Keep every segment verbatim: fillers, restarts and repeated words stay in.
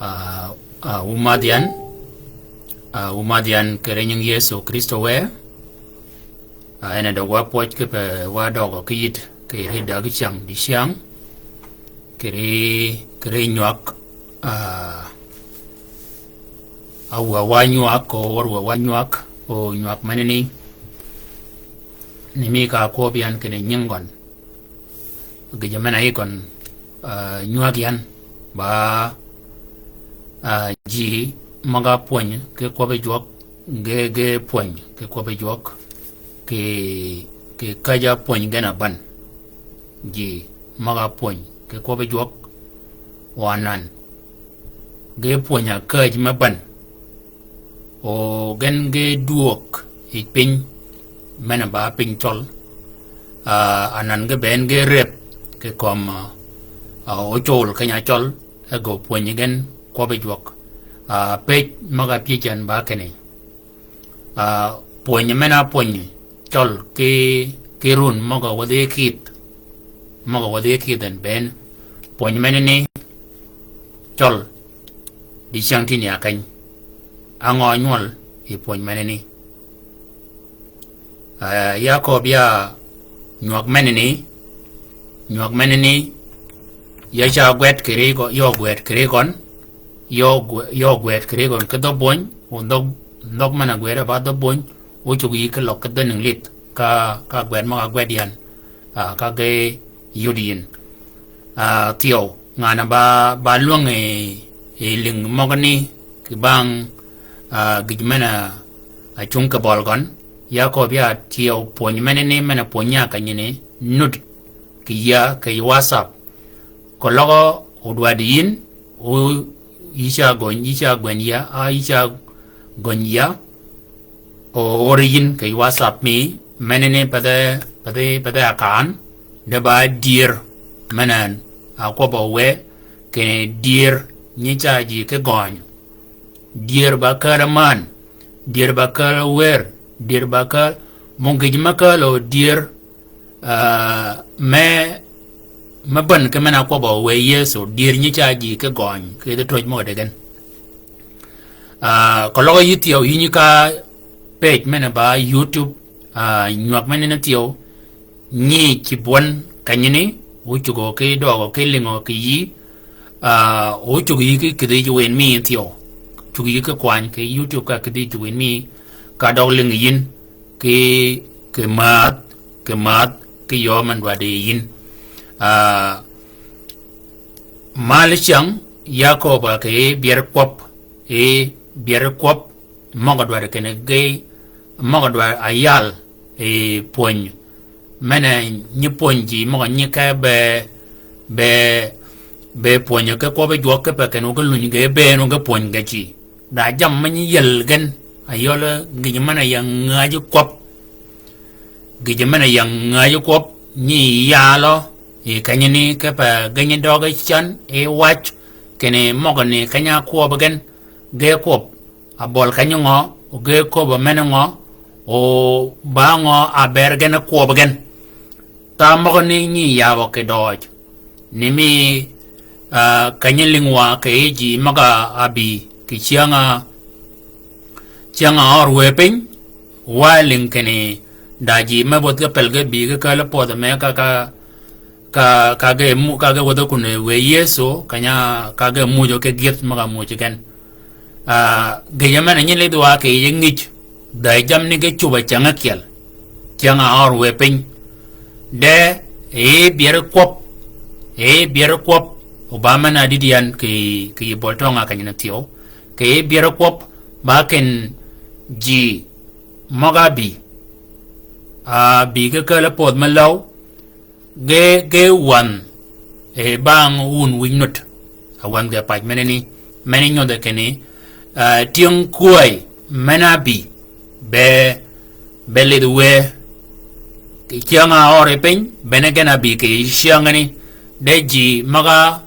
Ah, ah, wu madh yan, ah, wu madh yan kì ri nying Yëso Krïstø wë. Ah, en a døg wa pwøj kipe wa døgø ki yït kì ri däg cyäng dicäng. Kì ri, kì ri nywag, ah, a wä wa nywag, o wär wä wa nywag, o nywag menani. Ni mi ka kwøb yan kinni nying gøn. Gïjø men-a yï gøn, ah, nywag yan. Ba, ah, ji møg-a pwöny ki kwøbbi jwøk, ge, ge pwöny ki kwøbbi jwøk. Kì, kì käjj-a pwöny gen aban. Ji møg-a pwöny ki kwøbbi jwøk. O anan. Ge pwöny-a käjj me ban. O gen ge dwøøg yij piny, men-a ba piny cøl. Ah, anan ge bënn ge rep kì kömi, ah, ocøl keny-a cøl, e gø pwönyi gen kwøbbi jwøk. Ah, pëj møg-a pyëj yan ba kinni. Ah, pwönyi men-a pwönyi cøl ki, ki run møg-a wädhi kïdh. Møg-a wädhi kïdh en bënn. Pwönyi menani cøl. Dicäng tïn ya keny. Á ngø nywøl yi pwönyi menani? Ah, ya köbbi ya nywag menani, nywag menani, ya ca gwed kì ri gø-, yø gwed kì ri gøn, yø gwe-, yø gwed kì ri gøn ki dhø bwöny, o dhøg, dhøg men-a gwed ba dhø bwöny, o cuggi yï ki løg ki dhø nïng lidh, ka, ka gwed møg-a gwed yan, ah, ka ge yud yïn. Ah, thyew, ngan-a ba, ba lwäng yi, yi lïng møgani, kì bang, ah, gïj men-a, ah, cung kì bøl gøn, ya köbbi ya thyew pwönyi menani, men-a pwönyi ya kenyani, nud, kì ya, kì WhatsApp. Keløg odwaddi yïn, o yï ca gøny, yï ca gwen ya, a yï ca gøny ya, o ör yïn kì WhatsApp mi, menani pathi, pathi, pathi akan, de ba dyër, men-a kwøbbø wë, kinni dyër nyi ca ji ki gøny. Dyër ba käl aman, dyër ba käl awër, dyër ba käl, mø gïj me käl o dyër, ah, me, me bän ki men-a kwøbbø wë Yëso, dyër nyi ca ji ki gøny, kì yij tøj mø de gen. Ah, keløg yï thyew yï nyi ka page men-a ba YouTube, ah, nywag menani thyew, nyi ci bwøn kenyani, o cuggi ki døøg ki lïngø kì yï, ah, o cuggi yï ki kïdhi ji win mi thyew. Cuggi yï ki kwany kì YouTube ka kïdhi ji win mi, ka døg lïng yïn, ki, ki mädh, ki mädh, ki yø men dwaddi yïn. Ah, mal cyäng, ya köbbi kì byer kwøb, e byer kwøb, møg-a dwaddi kinni ge, møg-a dwaddi a yal, e pwöny. Men-a nyi pwöny ji møg-a nyi ke be, be, be pwönyi ki kwøbbi jwøk kipe kinni o ge luny ge bënn o ge pwöny ge ji. Da jammì me nyi yiel gen, a yøl gïjø men-a ya ngäji kwøb. Gïjø men-a ya ngäji kwøb, nyi yalø, yi kenyani kipe ge nyi døgi cän, yi wac, kinni møgani keny-a kwøb gen, ge kwøb, a bøl keny ngø, o ge köbb-a men ngø, o ba ngø a ber gen kwøb gen. Ta møgani nyi yabø kì døøj. Ni mi, ah, keny-a lïng wa kì yij ji møg-a bï, kì cyäng-a, cyäng-a ør wë piny, wa lïng kinni, da ji me bödh ge pel ge bï ge käl pödh me ka, ka, ka, ka ge mu-, ka ge wädhi kun wë Yëso, keny-a ka ge muuj ki gyëth møg-a muuj gen. Ah, gïjø men-a nyi lidh wa kì yij ngïj, dhäj jammì ni ge cub-a cyäng ákyel. Cyäng-a ør wë piny. De, e byer kwøb, e byer kwøb, o ba men-a dïd yan kì, kì yij bøl tøng-a kenyani thyew. Kì e byer kwøb, ba kinni ji, møg-a bï. A bï ge käl pödh me läw, ge, ge wänh, e bang wun wïj nut. A wänhgi pac menani, meni nyodhe kinni, ah, tyëng kwäy, men-a bï, be, be lidh wë, kì cyäng-a ør yi piny, bene gen a bï kì cyängani, de ji møg-a,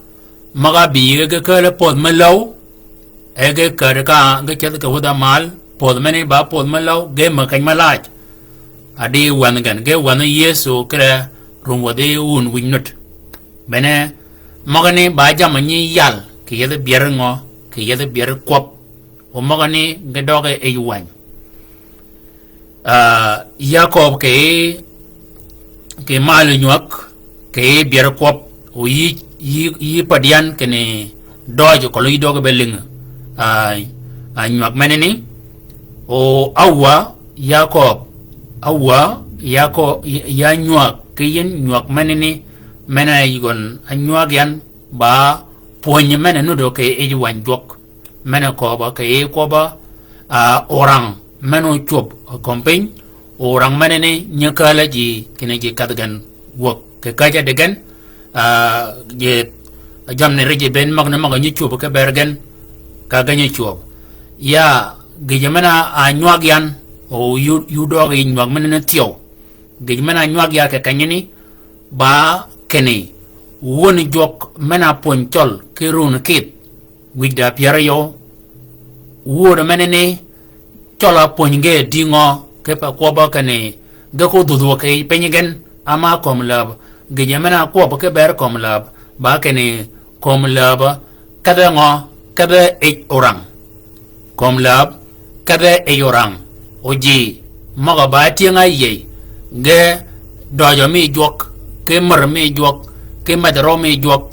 møg-a bï ge käl pödh me läw, e ge käd ka, ge ceth kì wädh-a mal, pödh meni ba pödh me läw, ge mäg keny me laj. Adi wänhi gen, ge wänhi Yëso kire rum wädhi wun wïj nut. Bene, møgani ba jammì nyi yal, kì yethi byer ngø, kì yethi byeri kwøb. O møgani ge døge yij wany. Ah, Yakøb kì, kì mal nywäg, kì byeri kwøb. O yï, yï, yï päd yan kinni døøj kølø yï døge be lïngi. Ah, ah, nywäg menani. O áwa, Yakøb, áwa, Yakøb, ya, ya nywäg, kì yïn nywäg menani, men-a yï gøn ánywäg yan, ba pwönyi men-a nuddø kì yij wany jwøk. Men-a köbbø kì yij kwøbbø, ah, orang men-a ócwöb kömi piny, orang menani nyi kääl-a ji kinni ji kadh gen gwøg kì käjj-a di gen, ah, ji jammì ri ji bënn møgani møg-a nyi cwöb ki ber gen, ka ge nyi cwöb. Ya, gïjø men-a ánywäg yan, o yï, yï døge yij nywäg menani thyew. Gïjø men-a ánywäg ya kì kenyani, ba kinni, wöni jwøk men-a pwöny cøl ki run kïdh, wïj da pyär yøw. Wödø menani, cøl-a pwöny ge dïngø, kipe kwøbbø kinni, ge ko dhudh wø kì yij piny gen, ama kömi läb, gïjø men-a kwøbbø ki ber kömi läb, ba kinni, kömi läb, kedhe ngø, kedhe yij orang. Kömi läb, kedhe yij orang. O ji, møg-a ba tyëng-a áyïëy, ge døjø mi jwøk, ki mär mi jwøk, ki mäjrøw mi jwøk,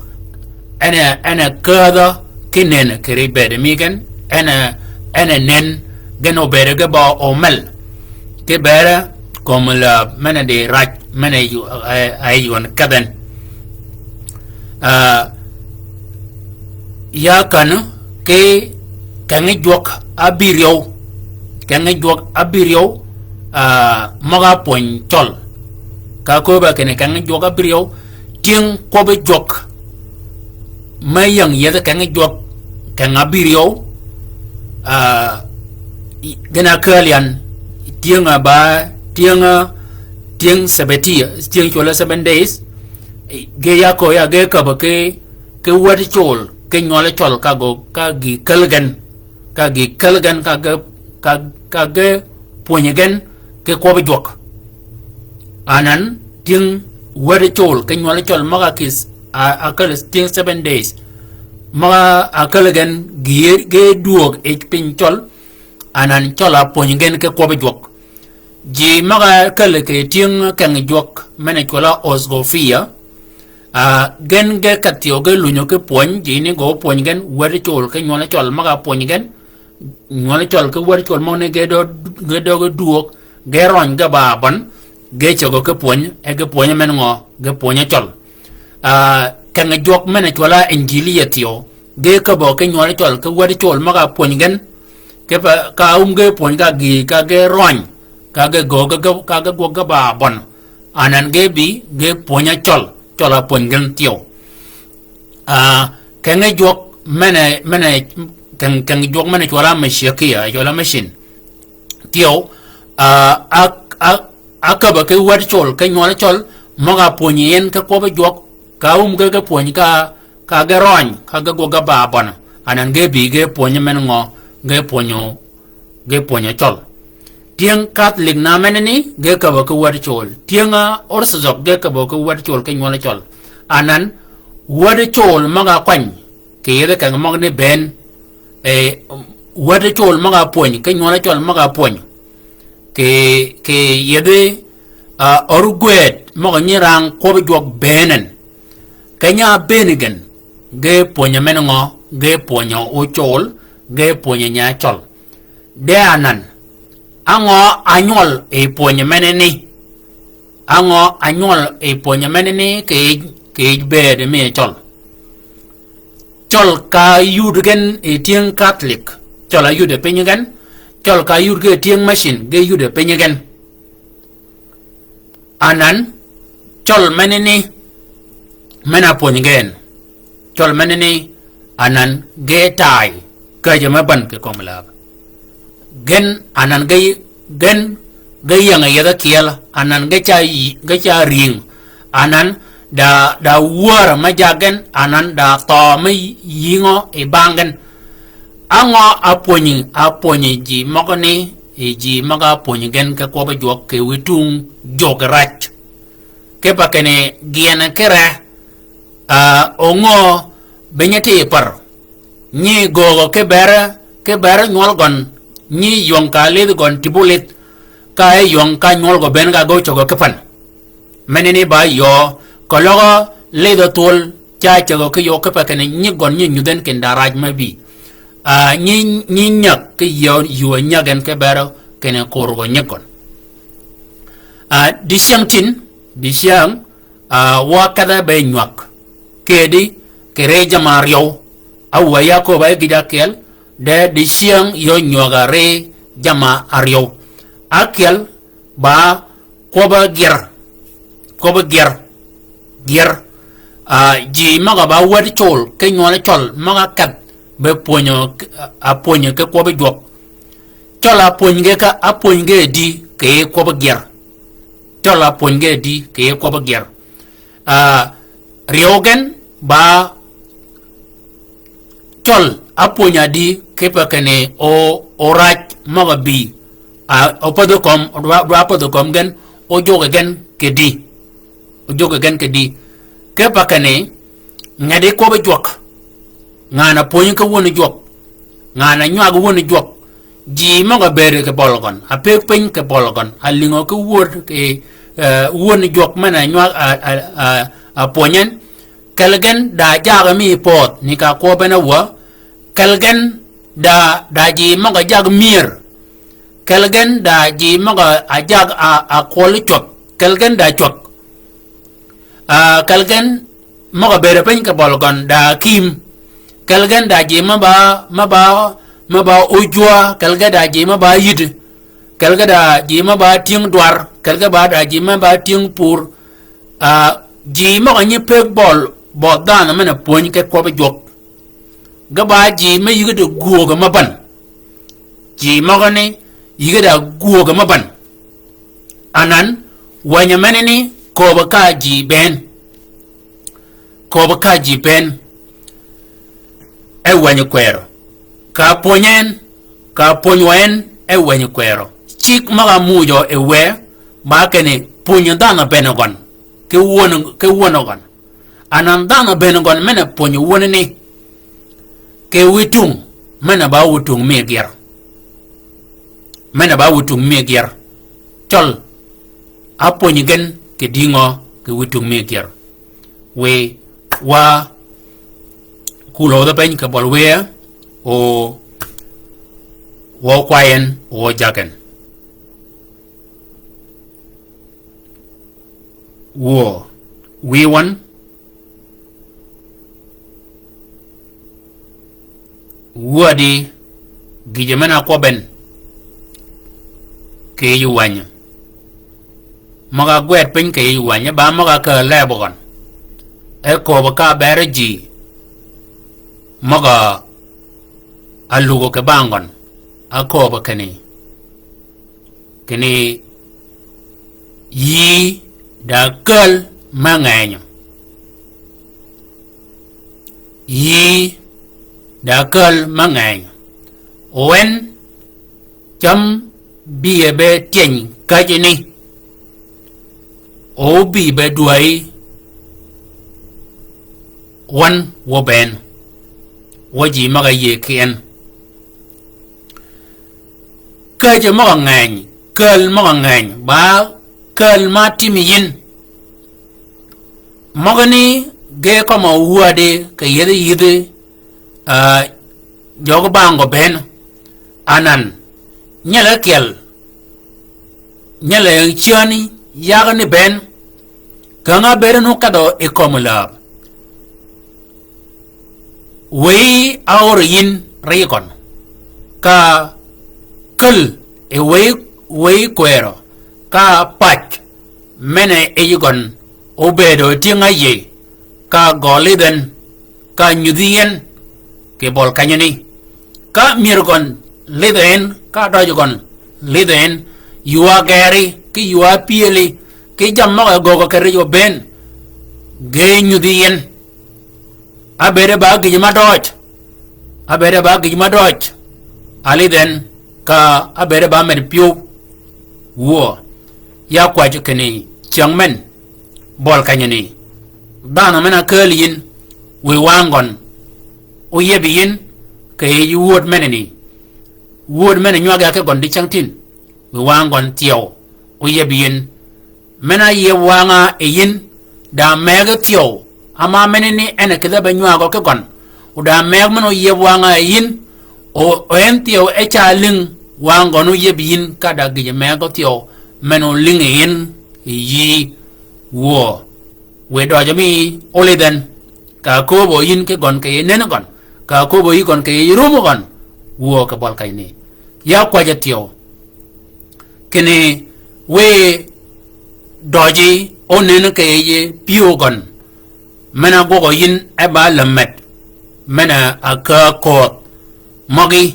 en e, en e käädhø ki nënni kì ri bëëd mi gen, en e, en e nënn, gen obëëd ge ba omel. Ki bere, kömi läb, men-a di raj, men-a yï, a, a yï gøn kedhen. Ah, ya kän ki kengi jwøk ábïryew, kengi jwøk ábïryew, ah, møg-a pwöny cøl. Ka köbbe kinni kengi jwøk ábïryew, tyëng kwøbbi jwøk, me ying yethi kengi jwøk, kengi ábïryew, ah, i-, gen-a kääl yan, tyëng-a ba, tyëng-a, tyëng Sabbath, tyëng cwøl-a seven days, i-, ge ya köö ya ge käbbø ki, ki wäd col, ki nywøl cøl ka gø, ka gï käl gen, ka gï käl gen, ka ge, ka, ka ge pwönyi gen, ki kwøbbi jwøk. Anan, tyëng wäd col, ki nywøl cøl, møg-a kïs, a, a käl tyëng seven days. Møg-a käl gen, gï, ge dwöög yij piny cøl, anan cøl-a pwönyi gen ki kwøbbi jwøk. Ji møg-a käl kì tyëng kengi jwøk men-a cwøl-a Osgofia. Ah, gen ge kädh thyew ge lunyi ki pwöny, ji ni gø pwöny gen, wäd col ki nywøl cøl møg-a pwönyi gen, nywøl cøl ki wäd col møgani ge dø, ge dø ge dwöög, ge røny ge ba bøn, ge cägø ki pwöny, e ge pwönyi men ngø, ge pwönyi cøl. Ah, kengi jwøk men-a cwøl-a Injili ye thyew, ge käbbø ki nywøl cøl ki wäd col møg-a pwönyi gen, kipe ka um ge pwöny ka gï, ka ge røny, ka ge gø, ka ge, ka ge gwøg ge ba bøn. Anan ge bï, ge pwönyi cøl, cøl-a pwönyi gen thyew. Ah, kengi jwøk men-a, men-a, keng-, kengi jwøk men-a cwøl-a Mashiakia, cwøl-a machine. Thyew, ah, a, a, a käbbø ki wäd col, ki nywøl cøl, møg-a pwönyi en ki kwøbbi jwøk, ka um ge ki pwöny ka, ka ge røny, ka ge gwøg ge ba bøn. Anan ge bï ge pwönyi men ngø, ge pwönyi, ge pwönyi cøl. Tyëng Catholic na menani, ge käbbø ki wäd col. Tyëng-a Orthodox ge käbbø ki wäd col, ki nywøl cøl. Anan, wäd col møg-a kwany, kì yethi kengi møgani bënn, eh, wäd col møg-a pwöny, ki nywøl cøl møg-a pwöny. Kì, kì yethi, ah, ørgwëëd møg-a nyi rang kwøbbi jwøk bënn en. Keny-a bënn gen, ge pwönyi men ngø, ge pwönyi ócol, ge pwönyi nya cøl. De anan, á ngø ánywøl yi pwönyi menani? Á ngø ánywøl yi pwönyi menani kì yij, kì yij bëëd mi cøl? Cøl ka yud gen yi tyëng Catholic, cøl-a yud piny gen, cøl ka yud ge tyëng machine, ge yud piny gen. Anan, cøl menani, men-a pwönyi gen. Cøl menani, anan, ge tay, käjji me bän kì kömi läb. Gen, anan ge, gen, ge ying-a yethi kyeel, anan ge ca yi-, ge ca rïng, anan da, da wär me jaggi gen, anan da thøø me yïngø yi bang gen. Á ngø a pwönyi, a pwönyi ji møgani, yi ji møg-a pwönyi gen ki kwøbbi jwøk kì wi tung jog raj. Kipe kinni gïn kire, ah, o ngø be nyi ti pär. Nyi göögø ki bere, ki bere nywøl gøn, nyi ywøng ka lidh gøn tibu lidh, ka e ywøng ka nywøl gø ben ka gø cøgø ki pan. Meneni ba yøø, keløg lidh thwøl, ca cegø ki yøø ki pe kinni nyi gøn nyi nyudh en kinda raj me bï. Ah, nyi, nyi nyäg ki yøø, yøø nyäg en ki bere kinni korgø nyi gøn. Ah, dicyäng tin, dicyäng, ah, wa kedhe be nywäg. Kedi, ki ri jammì aryøw. Awäy ya köbb-a gïj ákyel, de dicyäng yø nywäg a ri jammì aryøw. Ákyel, ba kwøbbe gyër. Kwøbbe gyër. Gyër. Ah, ji møg-a ba wäd col, ki nywøl cøl, møg-a kedh, be pwönyø, a pwönyø ki kwøbbe jwøk. Cøl a pwöny ge ka, a pwöny ge di, ki kwøbbe gyër. Cøl a pwöny ge di, ki kwøbbe gyër. Ah, ryeew gen, ba cøl, a pwöny a di, ki pe kinni o, o raj møg-a bï. Ah, o pädhi kömi, dwa, dwa pädhi kömi gen, o jwøk gen ki di. O jwøk gen ki di. Ki pe kinni, ngedi kwøbbe jwøk. Ngan a pwöny ki wöni jwøk. Ngan a nywag wöni jwøk. Ji møg-a bëëd kì bøl gøn. A pëggi piny kì bøl gøn. A lïngø ki wöd kì, eh, wöni jwøk men-a nywag a, a, a, a pwönyi en. Kelli gen da jagø mi pödh, ni ka kwøbbi en áwäy. Kelli gen da, da ji møg-a jag myër. Kelli gen da ji møg-a jag a, a kwøli cwäg. Kelli gen da cwäg. Ah, kelli gen møg-a bëëd piny kì bøl gøn da kïm. Kelli gen da ji me ba, me ba, me ba ójwä. Kelli gen da ji me ba yïddi. Kelli gen da ji me ba tyëng dwar. Kelli gen ba da ji me ba tyëng pur. Ah, ji møg-a nyi pëggi bøl, bøl dhanhø men-a pwöny ki kwøbbi jwøk. Ge ba ji me yïggi di gwöögø me bän. Ji møgani, yïggi da gwöögø me bän. Anan, wänyø menani, kööbø ka ji bënn. Kööbø ka ji bënn. E wänyø kwërø. Ka pwöny en, ka pwöny wa en, e wänyø kwërø. Cigg møg-a muuj ø e wë, ba kinni pwönyi dhanhø bënn gøn. Ki wön, ki wön gøn. Anan dhanhø bënn gøn men-a pwönyi wönni ni. Kì wiy tung, men-a ba wiy tung mi gyër. Men-a ba wiy tung mi gyër. Cøl, a pwönyi gen kì dïngø kì wiy tung mi gyër. Wiy, wa, kulø dhø piny kì bøl wiye, o, wa kwayen, o jagen. Wuö, wiy wøn, wuö di gïjø men-a kwøbbi en kì yij wänyø. Møg-a gwed piny kì yij wänyø, ba møg-a kääl leb gøn. E kööbø ka bere ji møg-a lugø kì bang gøn. A kööbø kinni. Kinni yïí da käl me ngeny. Yïí da käl me ngeny. O en cam bï e be tyeny käjjini. O bï be dwäyi wøn wø bënn. Wø ji møg-a yïëy ki en. Käjjø møg-a ngeny, käl møg-a ngeny, ba käl ma tïmi yïn. Møgani ge kømmi wädi kì yïdhi yïdhi, ah, jøgi bang gø bënn. Anan, nyel ákyel, nyel cyäni, yagani bënn. Käng-a bëëd ni ókedhø yi kömi läb. Wëyi áör yïn ri gøn. Ka käl yi wëyi, wëyi kwërø. Ka pac men-a yij gøn óbëëdø tyëng-a yïëy. Ka gø lidh en. Ka nyudhi en. Kì bøl kenyani. Ka myër gøn lidh en. Ka døj gøn lidh en. Ywa geri. Ki ywa pyëli. Ki jammì møg-a göögø kì rijø bënn. Ge nyudhi en. Ábëëde ba gïj ma døøj. Ábëëde ba gïj ma døøj. Alidh en ka ábëëde ba med pyëw. Wuö. Ya kwäjji kinni cyäng men. Bøl kenyani. Dhanhø men-a kääl yïn. Wiy wang gøn. Óyeb yïn. kì yij wööd menani. Wööd men-a nywag ya ki gøn dicängtïn. Wiy wang gøn thyew óyieb yïn. Men-a áyieb wang-a yi yïn, da megø thyew, ama menani en a kïdhi be nywagø ki gøn. O da meg men-a óyieb wang-a yi yïn, o, o en thyew e ca lïng, wang gøn óyieb yïn, ka da gïj megø thyew, men-a ólïng yi yïn, yi yï wuö. Wiy døjø mi ólidh en, ka ákööbø yïn ki gøn kì yij nenni gøn, ka ákööbø yi gøn kì yij rummi gøn, wuö kì bøl kanyni. Ya kwäjji thyew. Kinni wiy døji ónenni kì yij pyëw gøn. Men-a ágwøgø yïn e ba lämmet. Men-a ákääg köödh. Møgí.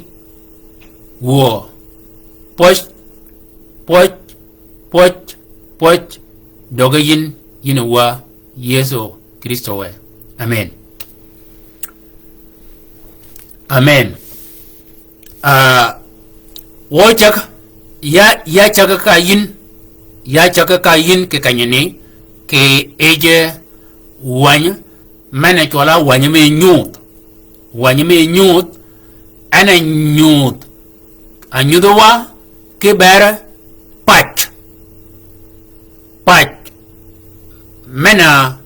Wuö. Pwøj. Pwøj. Pwøj. Pwøj. Döggi yïn, yïn wa Yëso Krïstø we. Amen. Amen. Ah, wø cäg, ya, ya cäg ka yïn, ya cäg ka yïn kì kenyani, kì yij wäny, men-a cwøl-a wäny mi nyudh. Wäny mi nyudh, en a nyudh. A nyudhi wa, ki bër pac. Pac. Men-a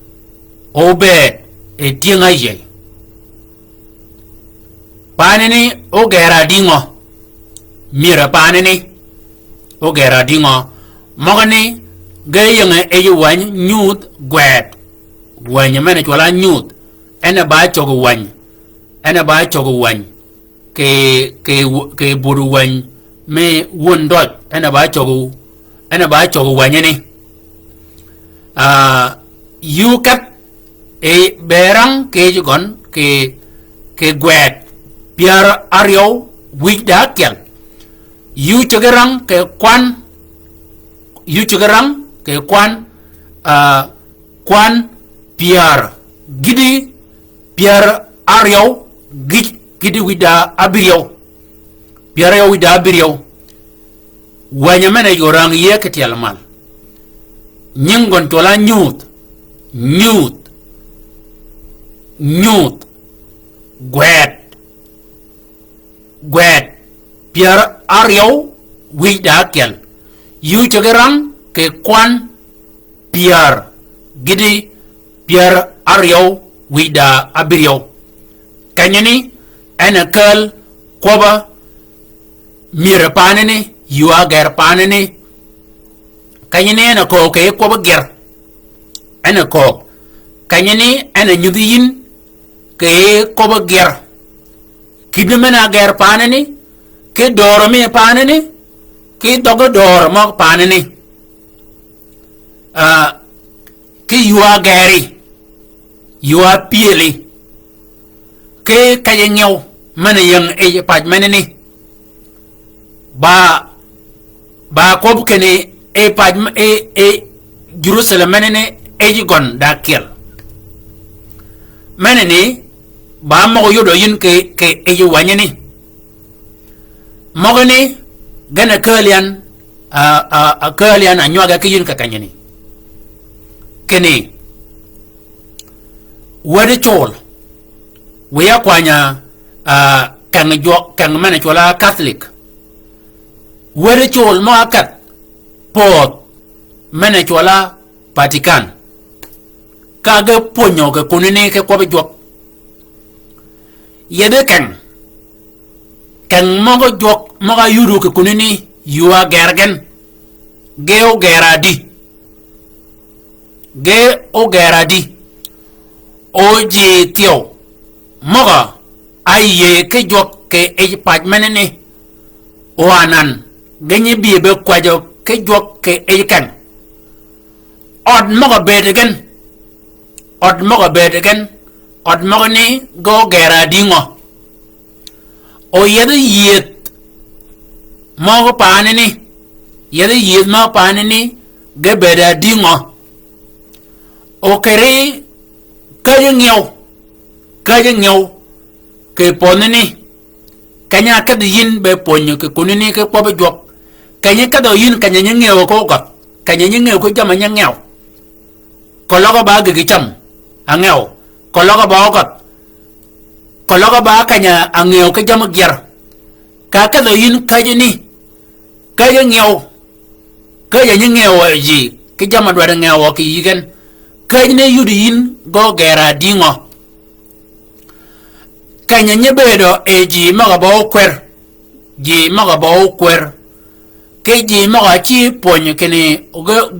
óbëëd e tyëng-a yïëy. Paanani óger adïngø? Myër-a paanani óger adïngø? Møgani ge ying-a yij wäny nyudh gwed. Wäny men-a cwøl-a nyudh. En a ba cöggi wäny. En a ba cöggi wäny. Kì, kì, kì bud wäny mi wun døj. En a ba cöggi, en a ba cöggi wänyani. Ah, yuu kedh, e, be rang kì yij gøn, kì, kì gwed pyär áryew wïj da ákyel. Yuu cägi rang kì kwan, yuu cägi rang kì kwan, ah, kwan pyär gïti pyär áryew gïj, gïti wïj da ábïryew. Pyär áryew wïj da ábïryew. Wäny-a men-a yörangi yie kì tyel mal. Nying gøn cwøl-a nyudh, nyudh, nyudh, gwed, gwed, pyär áryew wïj da ákyel. Yuu cägi rang kì kwan pyär gïti pyär áryew wïj da ábïryew. Kenyani, en a kääl kwøbb-a myër-a paanani, yuu-a gër paanani. Kenyani en a köög kì kwøbb-a gyër. En a köög. Kenyani en a nyudhi yïn kì kwøbb-a gyër. Kïddi men-a gër paanani, ki döör mi paanani, ki dhøggi döör møg paanani. Ah, ki yuu-a gëri, yuu-a pyëli, ki kej-a ngew men-a ying yij pac menani. Ba, ba kwøb kinni yij pac m-, yij, yij Jerusalem menani yij gøn da ákyel. Menani, ba møg-a yodø yïn kì, kì yij wänyani. Møgani, gen a kääl yan, a, a, a kääl yan a nywag-a ki yïn kì kenyani. Kinni, wädi col, wiy-a kwany-a, a, keng jwøk, keng men-a cwøl-a Catholic. Wädi col møg-a kedh pöödh men-a cwøl-a Vatican. Ka ge pwönyø kì kunani ki kwøbbi jwøk. Yethi keng. Keng møg-a jwøk, møg-a yudu kì kunani, yuu-a gër gen. Ge óger adi. Ge óger adi. O ji thyew. Møg-a áyïëy ki jwøk kì yij pac menani. O anan. Ge nyi bï be kwäjjø ki jwøk kì yij keng. Ød møg-a bëëd gen. Ød møg-a bëëd gen. Ød møgani ge óger adi ngø? O yethi yïëth møg-a paanani. Yethi yïëth møg-a paanani ge bëëd adi ngø? O keri käjji ngew. Käjji ngew kì pödhani. Keny-a ákedhi yïn be pwönyø kì kunani ki kwøbbi jwøk. Keny-a kedhø yïn keny-a nyi ngëw ki ógødh. Keny-a nyi ngëw ki jamm-a nyi ngew. Keløg ba gïgï cam. Angew. Keløg ba ógødh. Keløg ba keny-a ngëw ki jammì gyär. Ka kedhø yïn käjji ni, käjji ngëw, käjji nyi ngëw ji ki jammì dwaddi ngëw ki yï gen. Käjji ni yudi yïn gø gër-a dïngø. Keny-a nyi bëëdø e ji møg-a ba ókwër. Ji møg-a ba ókwër. Ki ji møg-a cï pwöny kinni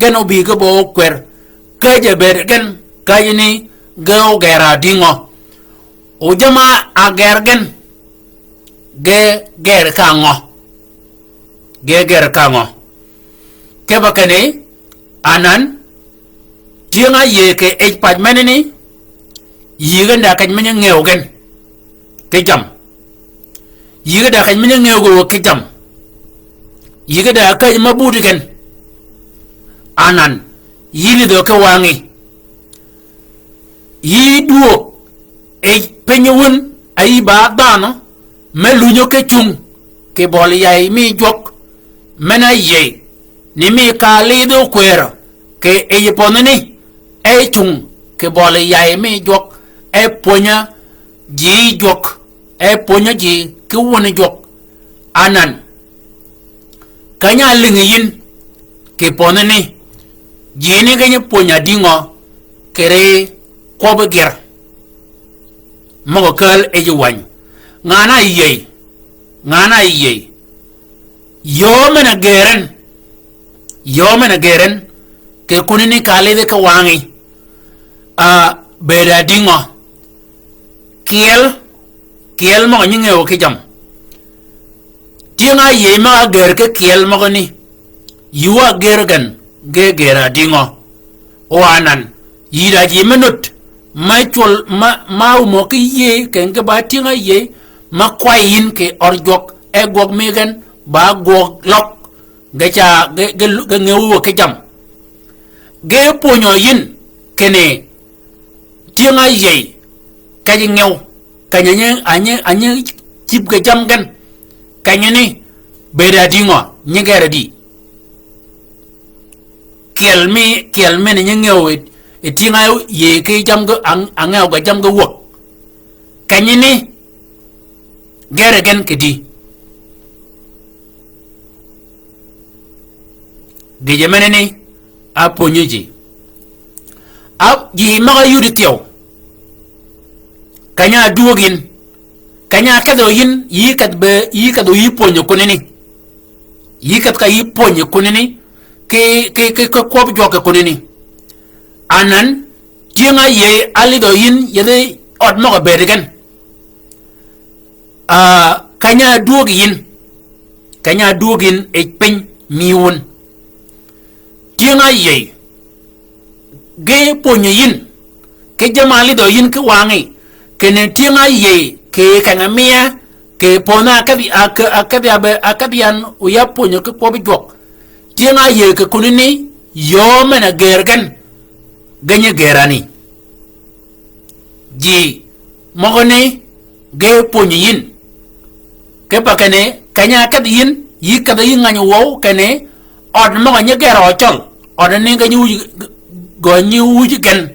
gen óbï ge ba ókwër. Käjji bëëd gen, käjji ni ge ógër-a dïngø. O jamm-a gër gen, ge gër ka ngø? Ge gër ka ngø? Kipe kinni, anan, tyëng-a yëë kì yij pac menani, yï gen da keny me nyi ngëw gen ki jammì. Yï gen da keny me nyi ngëw gen ki jammì. Yï gen da käjji me budi gen. Anan, yï lidhø ki wangí. Yï dwöög yij piny wun, a yï ba dhanhø, me lunyø ki cung, kì bøli yayi mi jwøk, men-a yëy, ni mi ka lidh ókwërø, kì yij pödhani, e cung, kì bøli yayi mi jwøk, e pwönyø ji jwøk, e pwönyø ji ki wun jwøk, anan. Keny-a lïngi yïn, kì pödhani, ji ni ge nyi pwöny-a dïngø, kì ri kwøbbi gyär. Møg-a kääl yij wänyi. Ngan-a yëy, ngan-a yëy. Yöö men-a gër en, yöö men-a gër en, kì kunani ka lidhi ki wangí. A, bëëd-a dïngø. Kyel, kyel møg-a nyi ngëw ki jammì. Tyëng-a yëy møg-a gër ki kyel møgani. Yï wa gër gen, ge gër-a dïngø. O anan, yï da ji me nut, me cwøl, ma, ma ámø ki yëy, kì gen ge ba tyëng-a yëy, ma kway yïn kì ør jwøk, e gwøg mi gen, ba gwøg løg, ge ca, ge, ge, ge ngëw ki jammì. Ge pwönyø yïn, kinni, tyëng-a yëy, keny-a ngëw, keny-a nyi, a nyi, a nyi cïb ki jammì gen, keny-a ni, bëëd-a dïngø, nyi gër-a dï. Kyel mi, kyel men-a nyi ngëw yi, yi tyëng-a yëy ki jammì ge, a, a ngëw ge jammì ge wäg. Keny-a ni, gër-a gen kì dï. Gïjø menani, a pwönyi ji. A ji møg-a yudi thyew. Keny-a dwöög yïn. Keny-a kedhø yïn, yï kedh be, yï kedhø yï pwönyi kunani. Yï kedh ka yï pwönyi kunani. Ki, ki, ki, ki kwøb jwøk kunani. Anan, tyëng-a yëy a lidhø yïn, yethi ød møg-a bëëd gen. A, keny-a dwöög yïn, keny-a dwöög yïn yij piny mi wun. Tyëng-a yëy, ge pwönyø yïn, ki jamm-a lidhø yïn ki wangí, kinni tyëng-a yëy, kì keny-a miya, kì pödh-a kedhi, a, ke, a kedhi a be, a kedhi yan, o ya pwönyø ki kwøbbi jwøk. Tyëng-a yëy kì kunani, yöö men-a gër gen, ge nyi gër-a ni. Ji møgani ge pwönyi yïn. Kipe kinni, keny-a kedhi yïn, yï kedhi yï ngäny wøw kinni, ød møg-a nyi gër-a cøl. Ød ni ge nyi wuj, gø nyi wuj gen.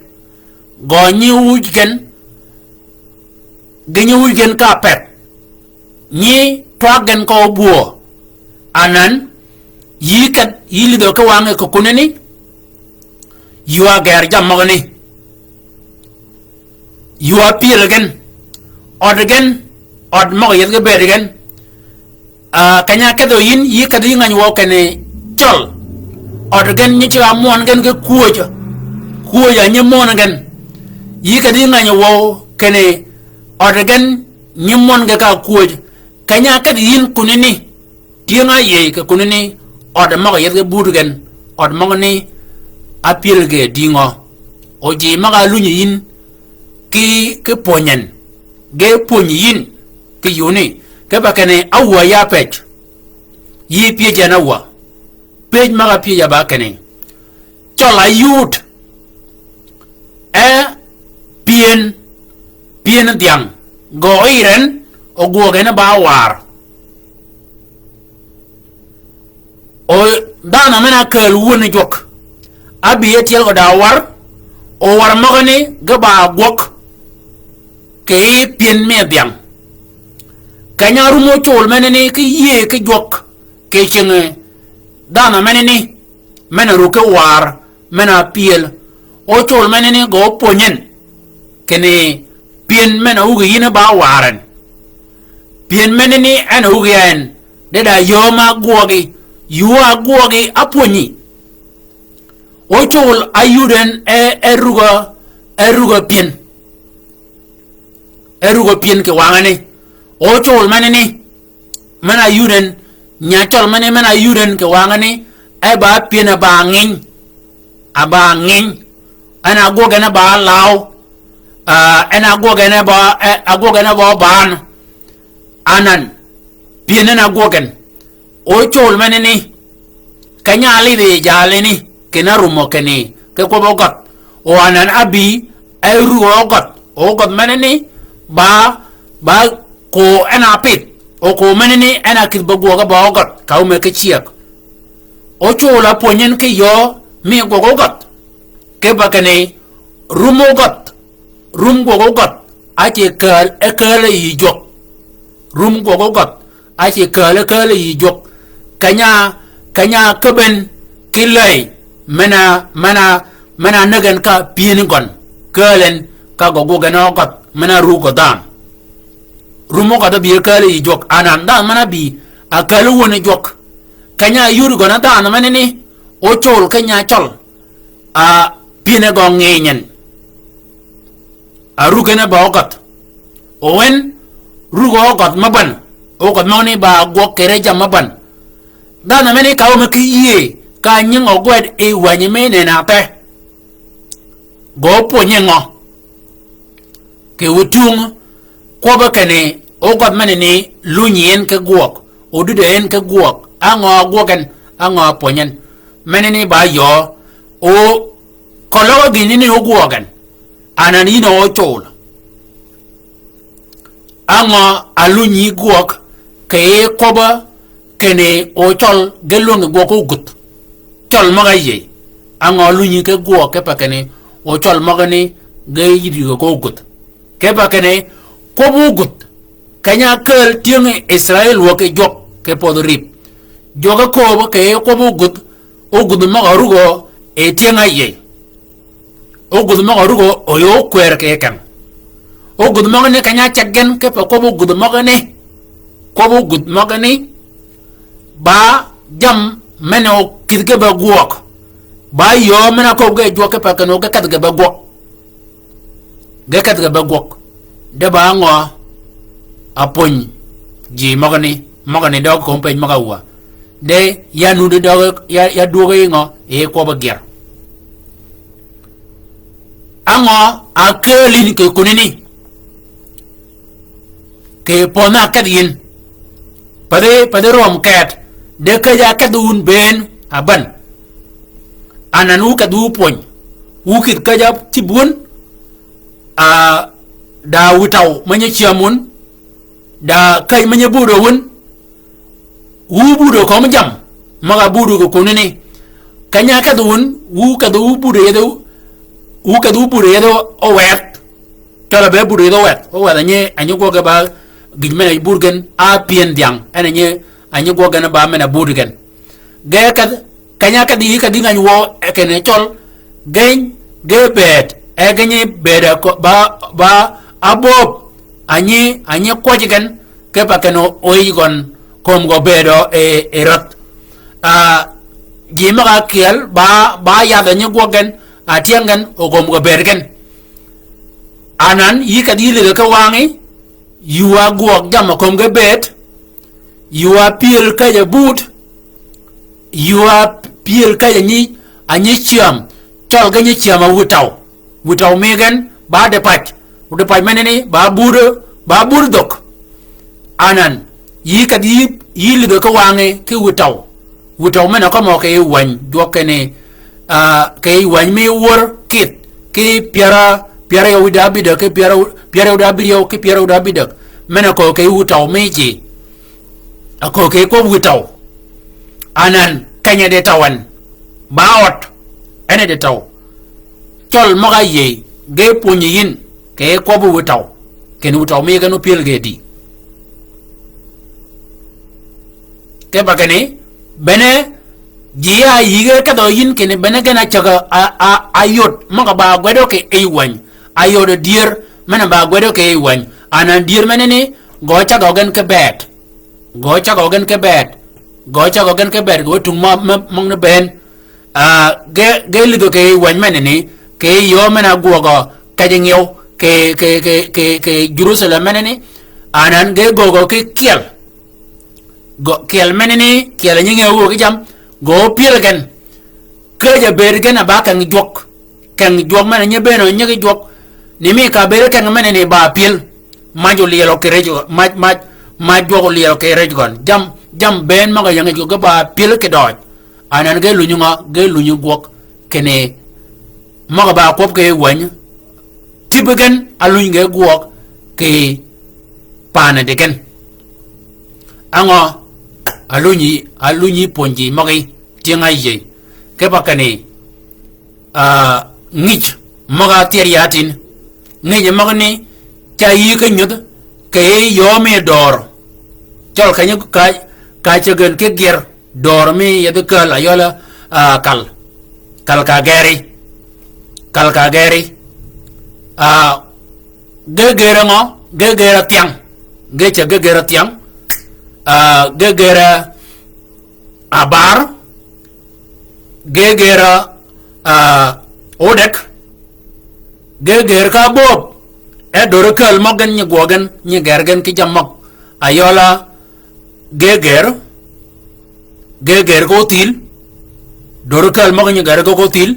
Gø nyi wuj gen. Ge nyi wuj gen ka peth. Nyi twag gen kö bwöö. Anan, yï kedh, yï lidhø ki wangí kì kunani. Ywa gër jammì møgani. Ywa pyël gen. Ød gen. Ød møg-a yethi ge bëëd gen. A, keny-a kedhø yïn, yï kedhi yï ngäny wøw kinni cøl. Ød gen nyi ceg-a mwøn gen ki kwöjø. Kwöjø nyi mwøn gen. Yï kedhi yï ngäny wøw kinni ød gen nyi mwøn gen ka kwöjø. Keny-a kedhi yïn kunani. Tyëng-a yëy kì kunani, ød møg-a yethi ge bud gen, ød møgani, a pyël ge dïngø. O ji møg-a lunyi yïn, ki, ki pwönyi en, ge pwönyi yïn, ki yuni, kipe kinni, áwäà ya pëj. Yï pyëj en áwäà. Pëj møg-a pyëj-a ba kinni. Cøl-a yud. E pyën, pyën dhyang. Gø oyir en, o gwøg en ba war. O dhanhø men-a kääl wun jwøk. Ábï e tyel gø da war, o war møgani ge ba gwøg. kì pyen mi dhiang. Keny-a árum ócol menani ki yïëy ki jwøk kì cingi dhanhø menani, men-a rukki war, men-a pyël. Ócol menani gø ópwönyi en kinni pyen men-a wuggi yïn ba war en. Pyen menani en a wuggi en, de da yöö ma ágwøgi, yuu ágwøgi ápwönyi. Ócol áyud en e, e rugø, e rugø pyen. E rugø pyen kì wangani. Ócol menani, men-a áyud en, nya cøl menani men-a áyud en kì wangani, e ba pyen a ba nginy. A ba nginy. En a ágwøg en e ba law. Ah, en a ágwøg en e ba, eh, ágwøg en e ba oban. Anan, pyen en a ágwøg en. Ócol menani, keny-a álidhi yi jalani, kinni árumø kinni, ki kwøb ógødh. O anan ábï, e rugø ógødh. Ógødh menani, ba, ba ko en a pidh. O ko menani, en a kïdhi be gwøg ba ógødh, ka óme ki cyëg. Ócol ápwönyi en ki yöö mi gwøg ógødh. Kipe kinni, rum ógødh. Rum gwøg ógødh, a ce kääl, e kääl yi jwøk. Rum gwøg ógødh, a ce kääl, e kääl yi jwøk. Keny-a, keny-a ákäbben ki läy, men-a, men-a, men-a ánäg en ka pyëni gøn. Kääl en, ka gø gwøg en ógødh, men-a rugø dhanhø. Rum ógødh ábï e kääl yi jwøk, anan dhanhø men-a ábï, a kääl wuon jwøk. Keny-a áyud gøn dhanhø menani, ócol keny-a cøl. A pyen e gø nginy en. A rugø en e ba ógødh. O en, rugø ógødh mø bän. Ógødh møgani ba gwøg kere jammì mø bän. Dhanhø meni ka óme ki yïëy, ka nyingi ogwed yi wänyi mi nenathe. Gø ópwönyi ngø? Kì wø tung, kwøbbe kinni, ógødh menani lunyi en ki gwøg, o duddi en ki gwøg, á ngø ágwøg en, á ngø ápwönyi en. Menani ba yöö, o, keløg gïnani ógwøg en, anan yïn a ócol. Á ngø alunyi gwøg, kì yij kwøbbe, kinni o cøl ge lwängi gwøg ógudh. Cøl møg-a áyïëy. Á ngø lunyi ki gwøg kipe kinni o cøl møgani ge yïddi gø ógudh. Kipe kinni kwøb ógudh. Keny-a ákääl tyëng Israil wäg ki jwøk ki pödhi rïp. Jwøk ákööb kì kwøb ógudh, ógudh møg-a rugø yi tyëng-a áyïëy. Ógudh møg-a rugø oyø ókwër kì keng. Ógudh møgani keny-a áceg gen kipe kwøb ógudh møgani. Kwøb ógudh møgani. Ba jammì men-a okïdhi ge be gwøg. Ba yöö men-a ákööb ge jwøk kipe kinni o ge kedhi ge be gwøg. Ge kedhi ge be gwøg. De ba ngø apwönyi ji møgani, møgani døøg kömi pej møg-a wä. De ya nuti døøg ya, ya dwöög yi ngø, yi kwøbbi gyär. Á ngø akääl yïn kì kunani? Kì pödhi me ákedh yïn. Pathi, pathi röm ket, de käjj-a ákedh wun bënn abän. Anan wu kedhi wu pwöny. Wu kïdhi käjj-a áthïb wun, a, da wïtaw me nyi cyäm wun, da käjj me nyi budø wun, wu budø kömi jammì, møg-a budø kì kunani. Keny-a ákedhi wun, wu kedhi wu budø yethi, wu kedhi wu budø yethi oweth. Cøl-a be budø yethi oweth. Oweth a nyi, a nyi gwøg ge ba gïj men-a bud gen, a pyën dhiang. En a nyi, a nyi gwøg gen ba men-a bud gen. Ge kedhi, keny-a kedhi, kedhi ngäny wø, e kinni cøl, geny, ge bëëd, e geny bëëd a kö-, ba, ba, aböb, a nyi, a nyi kwøj gen, kipe kinni o, oyij gøn, kömi gø bëëd o, e, e räth. A, ji møg-a kyel, ba, ba yadh a nyi gwøg gen, a tyëng gen, o kömi gø bëëd gen. Anan, yï kedhi yï lidhø ki wangí, yuu a gwøg jammì kömi ge bëëd, yuu a pyël käjj-a bud, yuu a pyël käjj-a nyi, a nyi cyäm, cøl ge nyi cyäm a wïtaw. Wïtaw mi gen, ba dipaj. Dipaj menani, ba bud, ba bud dhög. Anan, yï kedhi yï, yï lidhø ki wangí, ki wïtaw. Wïtaw men-a kømmi kì yij wäny, jwøk kinni, a, kì yij wäny mi wör kïdh, ki pyär a, pyär a yøw wiy da abïdäg, ki pyär a, pyär a yøw da abïryew, ki pyär a yøw da abïdäg. Men-a köög kì yij wïtaw mi ji. A köög kì yij kwøb wïtaw. Anan, keny-a di taw en. Ba ød, en a di taw. Cøl møg-a áyïëy, ge pwönyi yïn, kì yij kwøb wïtaw. Kinni wutøw mi gen opyel ge di. Ke ba kinni, bene, ji ya yïge kedhø yïn kinni bene gen a cägø a, a, a yod, møg-a ba gwedø kì yij wäny. A yod dyër, men-a ba gwedø kì yij wäny. Anan dyër menani, gø cägø gen ki bed. Gø cägø gen ki bed. Gø cägø gen ki bed, gø tung mø, mø, møgani bënn. Ah, ge, ge lidhø kì yij wäny menani, kì yij yöö men-a gwøgø kej ngyew, kì, kì, kì, kì, kì Jerusalem menani, anan ge gwøgø ki kyel. Gø, kyel menani, kyel nyi ngyew wø ki jam, gø pyel gen. Käjj-a bëëd gen a ba keng jwøk. Keng jwøk men-a nyi bënn o nyi ki jwøk. Ni mi ka bëëd keng menani ba pyel. Maj olyelø kì rëj gøn, maj, maj, maj jwøk olyelø kì rëj gøn. Jam, jam bënn møg-a ying gø ge ba pyel kì døøj. Anan ge lunyi ngø, ge lunyi gwøg. Kinni møg-a ba kwøb kì yij wäny. Tïbi gen a luny ge gwøg kì paani di gen. Á ngø, a lunyi, a lunyi pwönyi møgí, tyëng-a yïëy. Ke ba kinni, ah, ngij møg-a thyër ya tin. Ngij møgani, ca yï ki nyudh, kì yij yöö mi döör. Cøl kenyi ka, ka cäg gen ki gyer, döör mi yethi käl a yøl, ah, kal. Kal ka geri. Kal ka geri. Ah, ge geri ngø, ge geri thyang. Ge cäg ge geri thyang. Ah, ge geri abar, ge geri, ah, odek, ge geri ka böb, e döri käl møg gen nyi gwøg gen, nyi ger gen ki jammì møg. A yøl a ge geri, ge geri ko thil, döri käl møg nyi ger gen ko thil,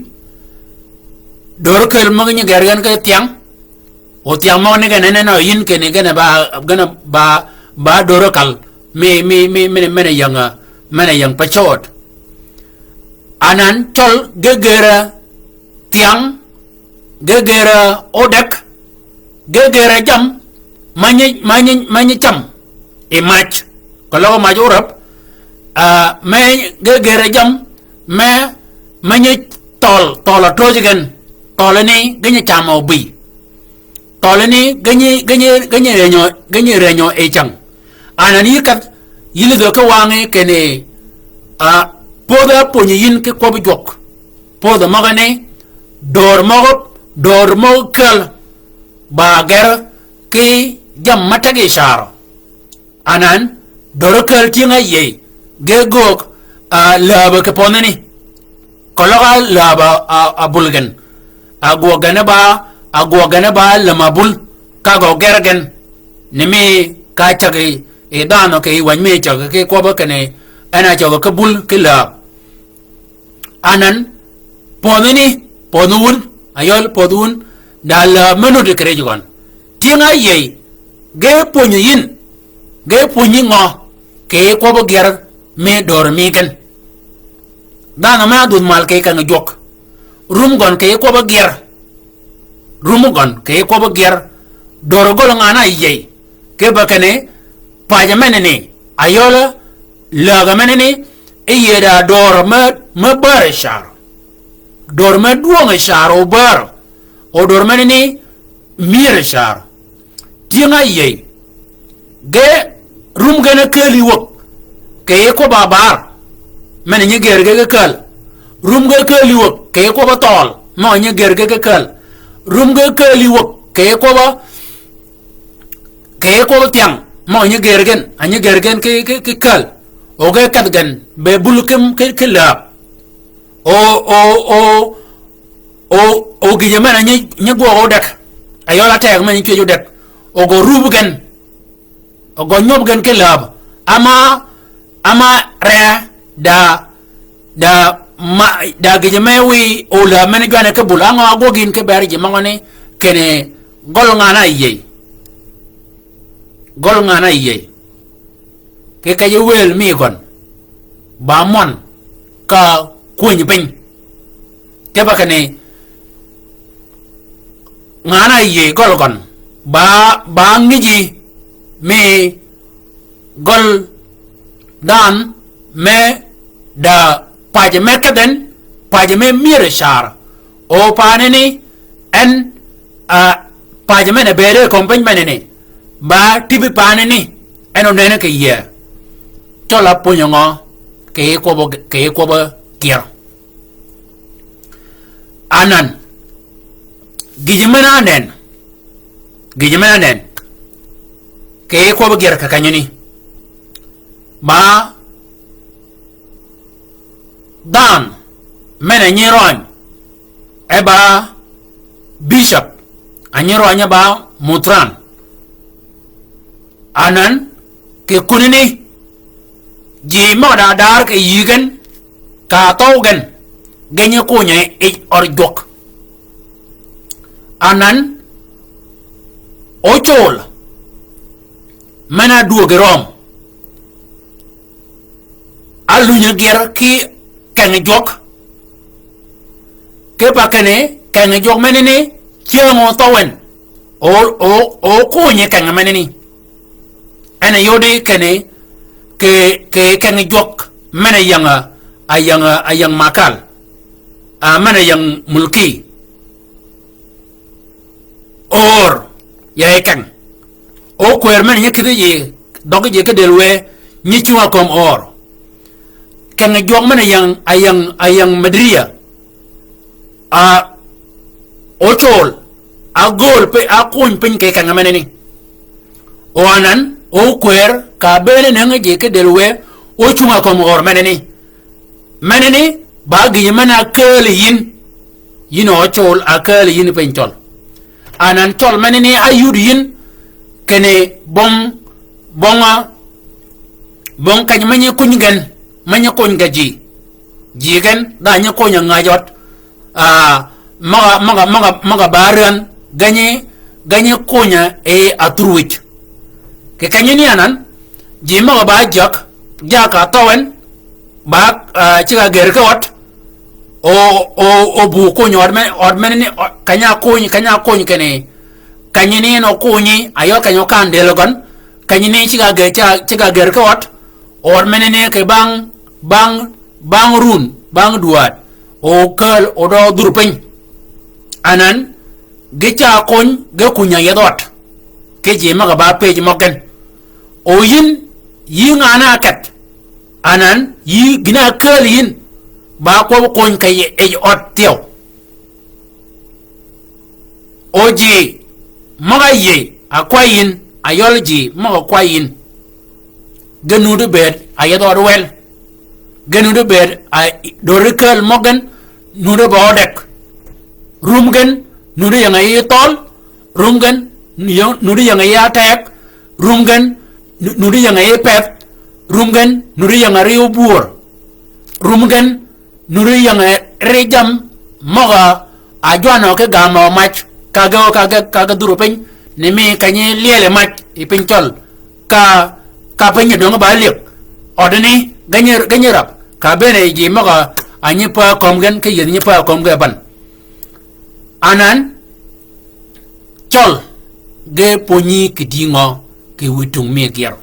döri käl møg nyi ger gen ki thyang, O thyang møgani gen en en o yïn kinni gen ba, gen ba, ba döri kal. Mi, mi, mi, mi, men-a ying, men-a ying pa cööd. Anan cøl ge geri thyang, ge geri odek, ge geri jam, ma nyi, ma nyi, ma nyi cam. I maj. Keløg maj orab, ah, me ge geri jam, me, me nyi thøøl, thøøl a töjji gen. Thøølani, ge nyi cam o bï. Thøølani, ge nyi, ge nyi, ge nyi rënyø, ge nyi rënyø yi cäng. Anan yï kedh, yï lidhø ki wangí kinni, ah, pödhi a pwönyi yïn ki kwøbbi jwøk. Pödhi møgani, döör møg, döör møg käl, ba ger ki jammì ma teg yi carø. Anan, döör käl tyëng-a yïëy, ge göög, ah, lääbø kì pödhani. Keløg a lääbø a, a, a bul gen. A gwøg gen ba, a gwøg gen ba lämø bul. Ka gø ger gen. Ni mi ka cäg yi, yi dhanhø kì yij wäny mi cäg ki kwøbbi kinni, en a cäg ki bul ki lääb. Anan, pödhani, pödhi wun, a yøl pödhi wun, da lääb me nuti kì rij gøn. Tyëng-a yïëy, ge pwönyi yïn, ge pwönyi ngø, kì yij kwøbbi gyer mi döör mi gen. Dhanhø me a dhudh mal kì yij keng jwøk. Rum gøn kì yij kwøbbi gyer. Rum gøn kì yij kwøbbi gyer. Döör gøl ngan-a yïëy. Ki be kinni, pajø menani, a yøl, lägø menani, e yïëy da döör me, me bär car. Döör me dwøng car o bär. O döör menani, myër car. Tyëng-a yïëy. Ge rum gen a käl yi wäg. Kì yij kwøbbi abar. Men-a nyi ger ge ki käl. Rum ge käl yi wäg. Kì yij kwøbbi thøøl. Møg-a nyi ger ge ki käl. Rum ge käl yi wäg. Kì yij kwøbbi Kì yij kwøbbi thyang, mø nyi ger gen, a nyi ger gen ki, ki, ki käl. O ge kedh gen, be bul ki, ki, ki lääb. O, o, o, o, o gïjø men-a nyi, nyi gwøg odek. A yøl a teg men-a nyi cwëj odek. O gø rub gen. O gø nyøb gen ki lääb. Ama, ama re da, da ma, da gïjø me wiy olääb men-a jwanne ki bul. Á ngø a gwøg yïn ki bër ji møgø ni, kinni gøl ngan-a yïëy. Gøl ngan-a yïëy. Ki kej wël mi gøn. Ba møn ka kwönyi piny. Ki ba kinni ngan-a yïëy gøl gøn. Ba, ba ngïji mi gøl dhanhø me da pajø me kedh en, pajø me myër car. O paani ni en, a, pajø men-a bëëde kömi piny menani. Ba tibi paani ni, en onene kì yie. Cøl-a pwönyø ngø, kì kwøbbø, kì kwøbbø gyer. Anan, gïjø men-a anen, gïjø men-a anen, kì kwøbbø gyer kì kenyani. Ba dhanhø men-a nyi røny, e ba bishop, a nyi røny e ba mutran. Anan, kì kunani, ji møg-a da dar kì yï gen, ka thøw gen, gen nyi kuny-a yij ød jwøk. Anan, ocøl, men-a dwöög yi Röm. Alunyi gyer ki keng jwøk. Kipe kinni, keng jwøk menani, cyäng-a óthøw en. O, o, okunyi keng menani. En a yodi kinni, kì, kì keng jwøk, men-a ying, a ying, a ying makal. A men-a ying mulki. Öör, ya yi keng. Okwër men-a nyi kïdhi ji, dhøggi ji ki dël wë, nyi cunga kömi öör. Keng jwøk men-a ying, a ying, a ying Madria. A, ocøl, a gööl piny, a kuny piny kì keng menani. O anan, okwër, ka bëëd nëngi ji ki dël wë, ocunga kömi öör menani. Menani, ba gïjø men-a ákääl yi yïn. Yïn ocøl, ákääl yi yïn piny cøl. Anan cøl menani áyud yïn, kinni bong, bong, a, bong keny me nyi kuny gen, me nyi kuny gen ji. Ji gen, da nyi kuny-a ngäj ød. A, møg-a, møg-a, møg-a, møg-a ba ränh, gen nyi, gen nyi kuny-a yi athur wïj. Kì kenyani anan, ji møg-a ba jääg, jääg ka thøw en, ba, a, ceg-a gër ki ød, o, o, o bu kuny ød men, ød menani, ød, keny-a kuny, keny-a kuny kinni, kenyani en okunyi, a yø keny-a okan dël gøn, kenyani ceg-a gër, ceg-a, ceg-a gër ki ød, ød menani kì bang, bang, bang run, bang dwäd, o kääl, o dø dhur piny. Anan, gi ca kuny, gi kuny-a yethi ød. Ki ji møg-a ba pëj møg gen. O yïn, yï ngan-a áketh. Anan, yï gïn-a ákääl yïn. Ba kwøb kuny kì yij ød thyew. O ji, møg-a áyïëy, a kwáy yïn, a yøl ji, møg-a kwáy yïn. Ge nuti bëëd, a yethi ød wel. Ge nuti bëëd, a döri kääl møg gen, nuti ba ødek. Rum gen, nuti ying-a yi thøøl, rum gen, nu-, nuti ying-a yi ateg, rum gen, nu-, nuti ying-a yi peth, rum gen, nuti ying-a ri óbwör. Rum gen, nuti ying-a ri jammì møg-a ájwanø ki gamø mac, ka ge, ka ge, ka ge dhur piny, ni mi ka nyi lyel yi mac yi piny cøl, ka, ka piny døngi ba lyëg. Ødini, ge nyi, ge nyi rab, ka bëën ji møg-a nyi pä kömi gen, ki yieth nyi pä kömi gen bän. Anan, cøl, ge pwönyi kì dïngø, kì wïtung mi gyer.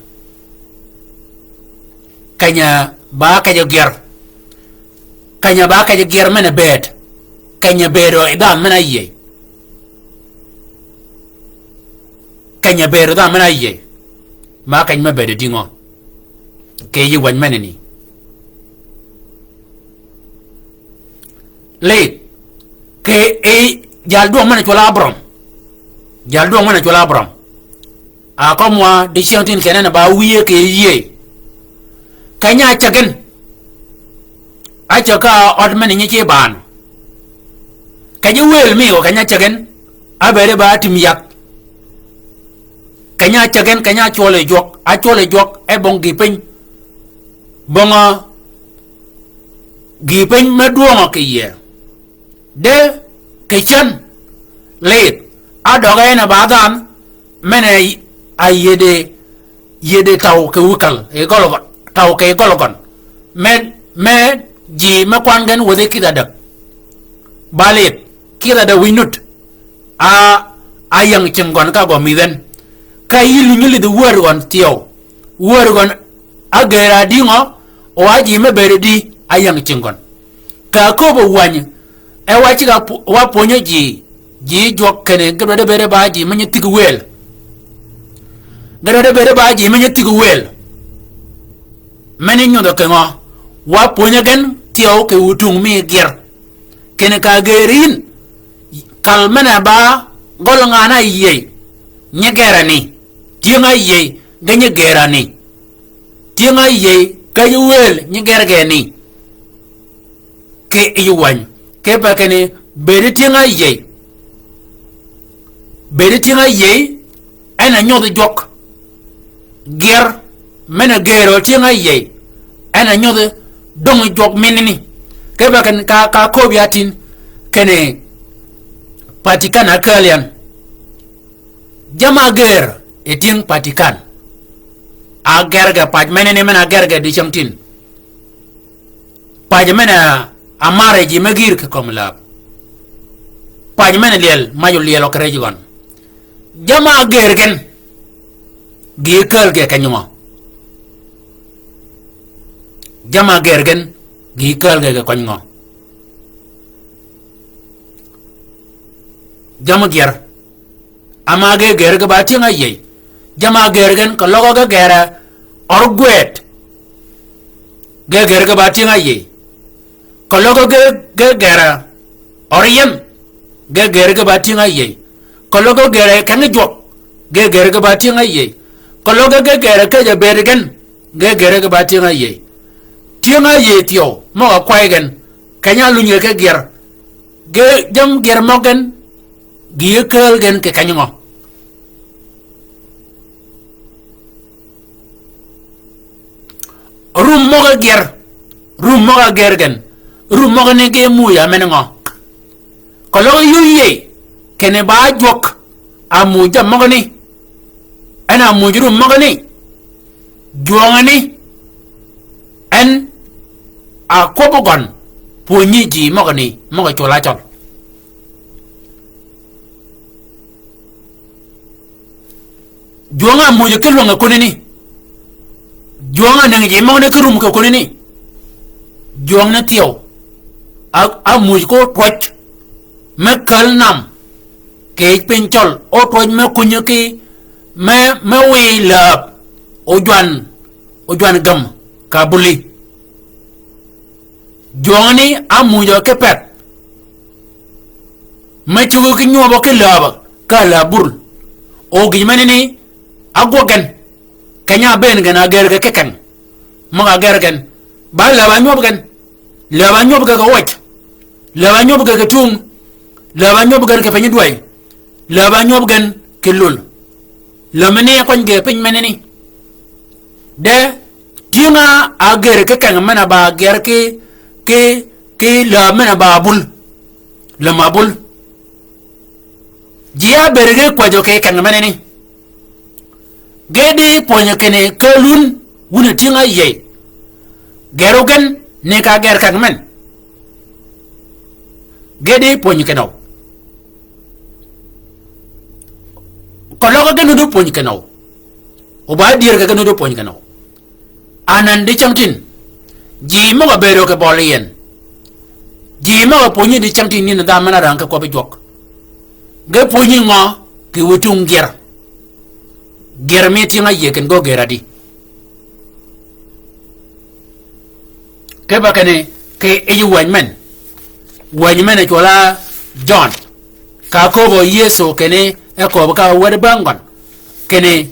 Keny-a ba kejø gyer. Keny-a ba kejø gyer men-a bëëd. Keny-a bëëdø yi dhanhø men-a áyïëy. Keny-a bëëdø dhanhø men-a áyïëy. Ma keny me bëëdø dïngø. Kì yij wäny menani. Lidh. Kì yij jal dwøng men-a cwøl Abraham. Jal dwøng men-a cwøl Abraham. A kømwa dicyängtïn kinni en ba wïye kì yïëy. Keny-a ácäg gen. Ácäg ka ød men-a nyi ci bàn. Keny-a wël mi gø keny-a ácäg gen. Ábëëde ba tim yath. Keny-a ácäg gen, keny-a ácwøl yi jwøk. Ácwøl yi jwøk, e bong gïïpiny. Bong, a, gïïpiny me dwøngø kì yie. De kì cän lidh, ádøg en a ba dhanhø, men-a áyïëde, yïëde tøw kì wïkal, yi gøl gøn, tøw kì gøl gøn. Men, me ji me kwan gen wäthi kïdhi ádäg. Ba lidh, kïdhi ádäg wïj nud. A, áyäng cing gøn ka gø mïdh en. Ka yï lunyi lidh wär gøn thyew. Wär gøn ágër a dïngø, o a ji me bëëd di, áyäng cing gøn. Ka köbbi wäny, e wa ceg-a pw-, wa pwönyø ji, ji jwøk kinni, ge dwaddi bëëde ba ji, me nyi thïg wël. Gere de bede ba ji me nyi thigi wël. Meni nyudhø kì ngø? Wa pwönyi gen thyew kì wutwöng mi gir. Kinni ka gër yïn, kal men-a ba gøl ngan-a áyïëy, nyi gër-a ni. Tyëng-a áyïëy, ge nyi gër-a ni. Tyëng-a áyïëy, käjji wël nyi gër ge ni. Kì yij wäny, kipe kinni bëëdi tyëng-a áyïëy. Bëëdi tyëng-a áyïëy, en a nyodhi jwøk. Gir, men-a gërø tyëng-a áyïëy, en a nyodhi döng jwøk minni ni. Kipe kinni ka, ka köbbi ya tïn, kinni Vatican a kääl yan. Jamm-a gër yi tyëng Vatican. A gër ge pac menani men-a gër ge dicängtïn. Pac men-a, a marri ji me gïr kì kömi läb. Pac men-a lyel, mac olyelø kì rëj gøn. Jamm-a gër gen, gï kääl ge keny ngø? Jamm-a gër gen, gï kääl ge keny ngø? Jamm-a gër. Ama ge gër ge ba tyëng-a áyïëy. Jamm-a gër gen keløg ge gër-a ør gwëd. Ge gër ge ba tyëng-a áyïëy. Keløg ge, ge gër-a ør yien. Ge gër ge ba tyëng-a áyïëy. Keløg ge gër-a kengi jwøk. Ge gër ge ba tyëng-a áyïëy. Keløg ge gër-a käjj-a bëëd gen. Ge gër ge ba tyëng-a áyïëy. Tyëng-a áyïëy thyew, møg-a kway gen. Keny-a áluny ge ki gir. Ge jamm gir møg gen, gï kääl gen kì keny ngø? Rum møg-a gir, rum møg-a gir gen, rum møgani ge muuj-a men ngø? Keløg yuu yïëy, kinni ba jwøk, a muuj jammì møgani. En a muuj rum møgani. Jwøngani. En a kwøbbi gøn. Pwönyi ji møgani. Møg-a cwøl-a cøl. Jwøng-a muuj ki lwäng-a kunani. Jwøng-a nëngi ji møgani ki rum kì kunani. Jwøng ni thyew. A, a muuj ko twøj. Me käl nam. Kì yij piny cøl, ótwøj me kunyø ki, me, me wïy läb, ójwan, ójwan gäm, ka buli. Jwøngani ámuujø ki peth. Me cuggi ki nywøbø ki läbø, ka läb bul. O gïj menani, ágwøg gen. Keny-a ábëën gen a gër ge kekeng. Møg-a gër gen. Ba läb-a nywøb gen. Läb-a nywøb gen kì wøj. Läb-a nywøb gen kì tung. Läb-a nywøb gen kì piny dwäy. Läb-a nywøb gen kì lul. Läb-a ni kwany gen piny menani. De, tyëng-a ágër kekeng men-a ba gër ki, ki, ki läb men-a ba bul. Läb-a bul. Ji ábëëd ge kwäjjø kì keng menani. Ge di pwönyi kinni kääl wun, wun a tyëng-a áyïëy. Gër wu gen ni ka gër keng men. Ge di pwönyi kinøw. Keløg ge nuti pwönyi kinøw. O ba dyër ge ge nuti pwönyi kinøw. Anan dicängtïn. Ji møg-a bëëdø kì bøli yien. Ji møg-a pwönyi dicängtïn ni dhanhø men-a rang ki kwøbbi jwøk. Ge pwönyi ngø kì wïtung gir. Gir mi tyëng-a áyïëy ken gø gir adi. Kipe kinni, kì yij wäny men. Wäny men a cwøl-a Jøn. Ka köbbø Yëso kinni, e köbbi ka wäd bäng gøn. Kinni,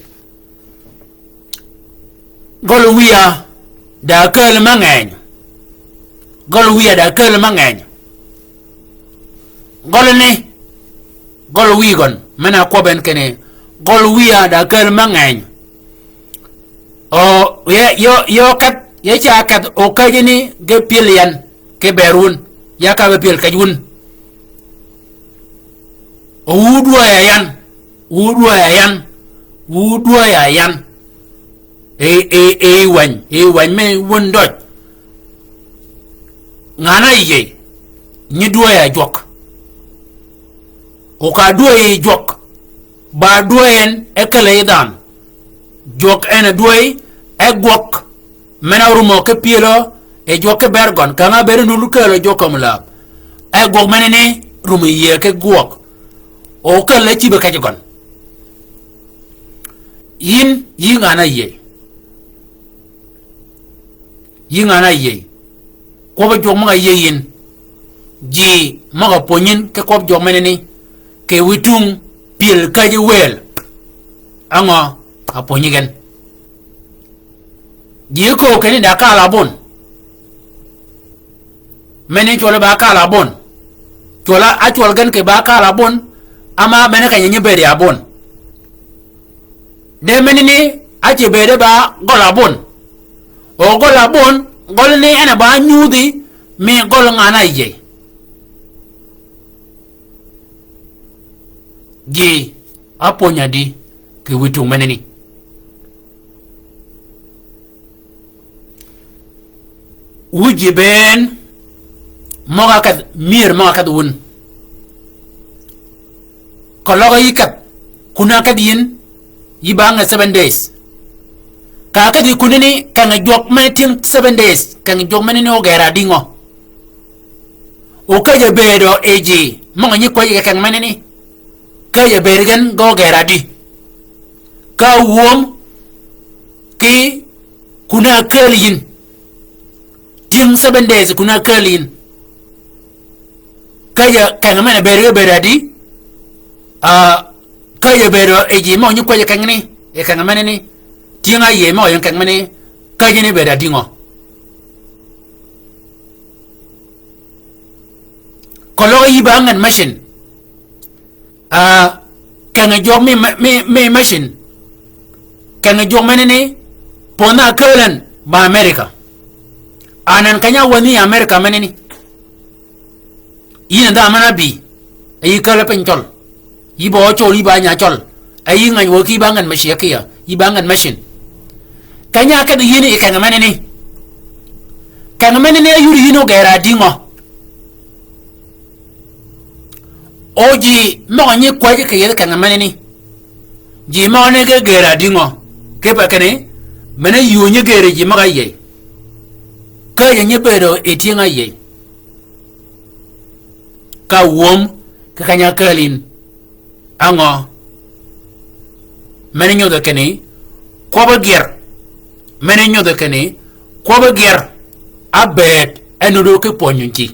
gøl wïya da kääl me ngeny. Gøl wïya da kääl me ngeny. Gøl ni, gøl wïy gøn, men-a kwøb en kinni, gøl wïya da kääl me ngeny. O, ye, yo, yo kedh, ye ca kedh, o käjji ni, ge pyël yan, ki bër wun, ya ka be pyël käjji wun. O wu dwäy-a yan, wu dwäy-a yan, wu dwäy-a yan. E, e, e wäny, e wäny me wun døj. Ngan-a áyïëy, nyi dwäy-a jwøk. O ka dwäy jwøk, ba dwäy en e käl-a yi dhanhø. Jwøk en a dwäy, e gwøg, men-a rumø ki pyëlø, e jwøk ki bër gøn, kang-a bëëd nul kääl jwøk kömi läb. E gwøg menani, rumø yïëy ki gwøg. O käl-a cïb-a kej gøn. Yïn, yï ngan-a áyïëy. Yï ngan-a áyïëy. Kwøbbi jwøk møg-a áyïëy yïn. Ji møg-a pwönyi yïn ki kwøbbi jwøk menani. Kì wïtung pyël käjji wëël. Á ngø a pwönyi gen? Ji köög kinni da kal abon. Meni cwøl ba kal abon. Cwøl á, á cwøl gen kì ba kal abon. Ama meni keny-a nyi bëëd yi abon. De menani, á cë bëëde ba gøl abon. O gøl abon, gøl ni en a ba nyudhi, mi gøl ngan-a áyïëy. Ji, á pwönyi di, kì wïtung menani. Wu ji bënn, møg-a kedh, myër møg-a kedh wun. Keløg yï kedh, kun-a kedh yïn, yï ba nge seven days. Ka kedhi kunani, keng jwøk me tyëng seven days, keng jwøk menani óger a dïngø? O käjj-a bëëdø yi ji, møg-a nyi kwäjji kì keng menani. Käjj-a bëëd gen ge óger a dï? Ka wöm ki kun-a kääl yïn. Tyëng seven days kun-a kääl yïn. Käjj-a keng men-a bëëd ge bëëd a dï? A, käjj-a bëëdø yi ji møg-a nyi kwäjji kengni, yi keng menani. Tyëng áyïëy møg-a ying keng menani. Käjjani bëëd a dïngø? Keløg yï ba ngan machine. A, keng jwøk mi, mi, mi machine. Keng jwøk menani, pwönn-a kääl en ba America. Anan keny-a wänhi America menani. Yïn a dha men-a bï, a yï kääl piny cøl. Yï ba ócøl, yï ba nya cøl. A yï ngany wø ki ba ngan machine kiya, yï ba ngan machine. Keny-a ákedh yïn yi keng menani. Keng menani áyud yïn óger a dïngø? O ji møg-a nyi kwäjji kì yethi keng menani. Ji møgani ge gër a dïngø? Kipe kinni, men-a yï ónyi gër yi ji møg-a áyïëy. Käjj-a nyi bëëdø yi tyëng áyïëy. Ka wöm ki keny-a kääl yïn. Á ngø? Men-a nyodhi kinni, kwøbbi gyër. Men-a nyodhi kinni, kwøbbi gyër. Ábëëd en nuti ki pwönyi ji.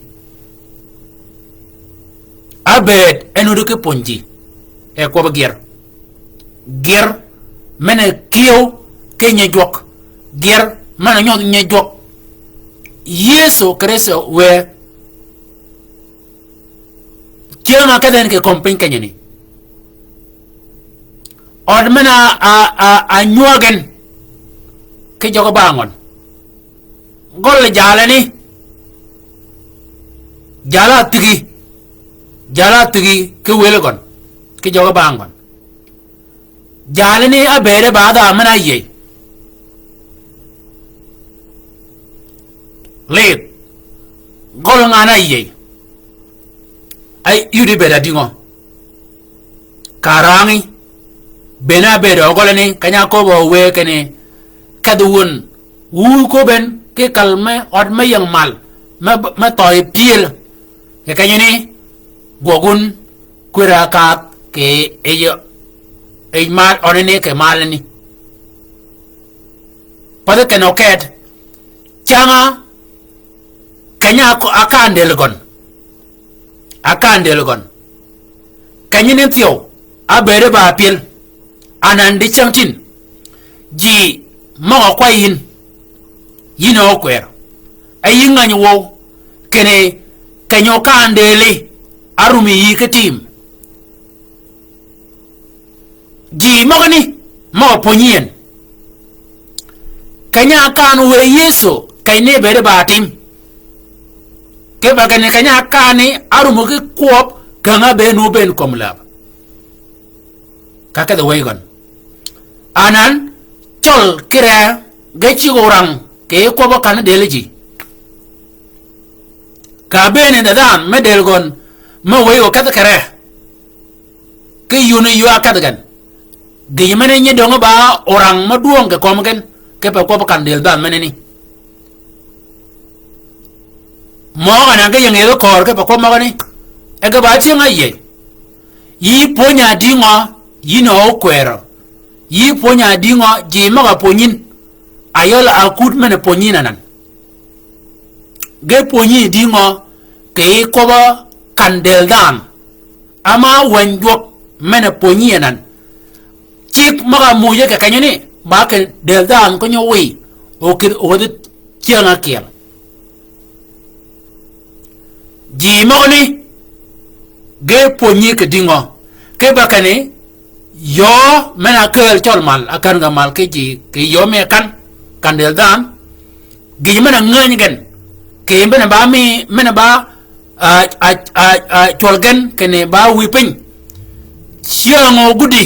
Ábëëd en nuti ki pwönyi ji. E kwøbbi gyër. Gyër men-a kïëw ki nyi jwøk. Gyër men-a nyodh nyi jwøk. Yëso Krïstø wë Cyäng-a ákedh en kì kömi piny kenyani. Ød men-a, a, a, a nywäg en ki jøgi bangøn. Gøl jalani. Jal-a áthigi. Jal-a áthigi ki wël gøn. Ki jøgi bangøn. Jalani ábëëde ba dha men-a áyïëy. Lidh. Gøl ngan-a áyïëy. Ay, yudi bëëd a dïngø? Ka rangí. Bënn-a ábëëdø gølani, keny-a áköbø wë kinni, kedhi wun, wu köbben ki kal me ød me ying mal, me, me thøø pyël. Kì kenyani, gwøg wun, kwër-a ákadh kì yij, yij mal, ønani kì malani. Pathi ken-a óket, cäng-a, keny-a ákandel gøn. Ákandel gøn. Kenyani thyew, ábëëde ba pyël. Anan di cäng tin. Ji møg-a kwäy yïn. Yïn a ókwër. E yï ngäny wøw. Kinni keny-a ókandeli. Árum yi yï ki tim. Ji møgani, møg-a pwönyi en. Keny-a ákan wë Yëso, keny ni bëëde ba tim. Kipe kinni keny-a ákan ni árum ki kwøb, käng-a ábëën wun bëën kömi läb. Ka kedhi wëy gøn. Anan, cøl ki ree, ge cigg orang, kì kwøb-a kan dël ji. Ka bëën en dhanhø, me dël gøn, me wëy gø kedhi kì ree. Ki yun ywa kedhi gen. Gïj men-a nyi döngø ba orang me dwøng kì kömi gen, kipe kwøb-a kan dël dhanhø menani. Møg-a nan ge ying yedhi köör kipe kwøb møgani. E ge ba tyëng-a áyïëy. Yï pwönyi a dïngø, yïn a ókwërø. Yï pwöny-a dïngø, ji møg-a pwönyi yïn. Ayøl-a kut men-a pwönyi yïn anan. Ge pwönyi dïngø, kì yij kwøbb-a kan dël dhanhø. Ama wänyi jwøk men-a pwönyi anan. Cigg møg-a muuj kì kenyø ni, ba kì dël dhanhø keny-a wiy, o kïdhi, o kïdhi cyäng-a ákyel. Ji møgani, ge pwönyi kì dïngø. Ki ba kinni, yöö men-a kääl cøl mal, a kän ga mal ki ji, kì yöö mi kan, kan dël dhanhø. Gïj men-a ngänyi gen, kì men-a ba mi, men-a ba, a, a, a, a, cwøl gen, kinni ba wïy piny. Cyäng-a óguddi,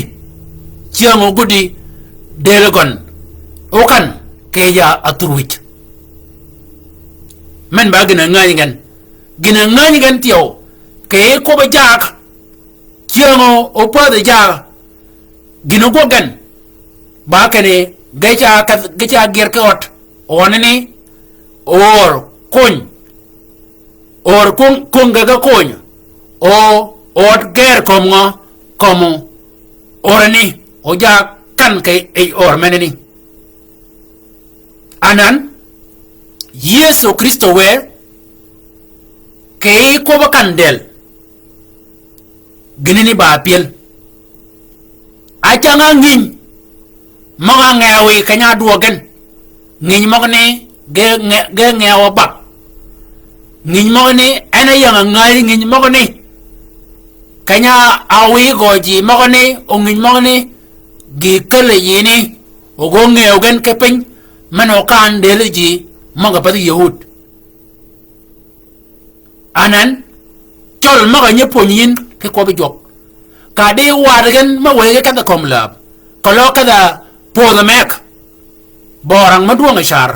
cyäng-a óguddi, dël gøn, ókan, kì yij-a thur wïj. Men ba gïn-a ngänyi gen. Gïn-a ngänyi gen thyew, kì yij kwøbb-a jaag, cyäng-a ópädhi jaag, gïn-a ógwøg gen, ba kinni, ge ca kath, ge ca gyër ki ød, ønani, oor, kony, oor kong, kong ge ge kony, o, ød ger kömi ngø, kömi, oorani, o ja kan kì yij oor menani. Anan, Yëso Krïstø wë, kì yij kwøbb-a kan dël, gïnani ba pyël. Acäng-a ngïny, møg-a ngëw yi keny-a dwøg gen. Ngïny møgani, ge ngë-, ge ngëw-a bag. Ngïny møgani, en a ying-a ngäyi ngïny møgani. Keny-a wiy gø ji møgani, o ngïny møgani, gï käl yi ni, o gø ngëw gen ki piny, men-a ókan dël ji, møg-a pädhi Yahud. Anan, cøl møg-a nyi pwönyi yïn ki kwøbbi jwøk. Ka di waddi gen me wëggi kedhi kömi läb. Keløg kedhi pödhi meg. Bø orang me dwøng-a car.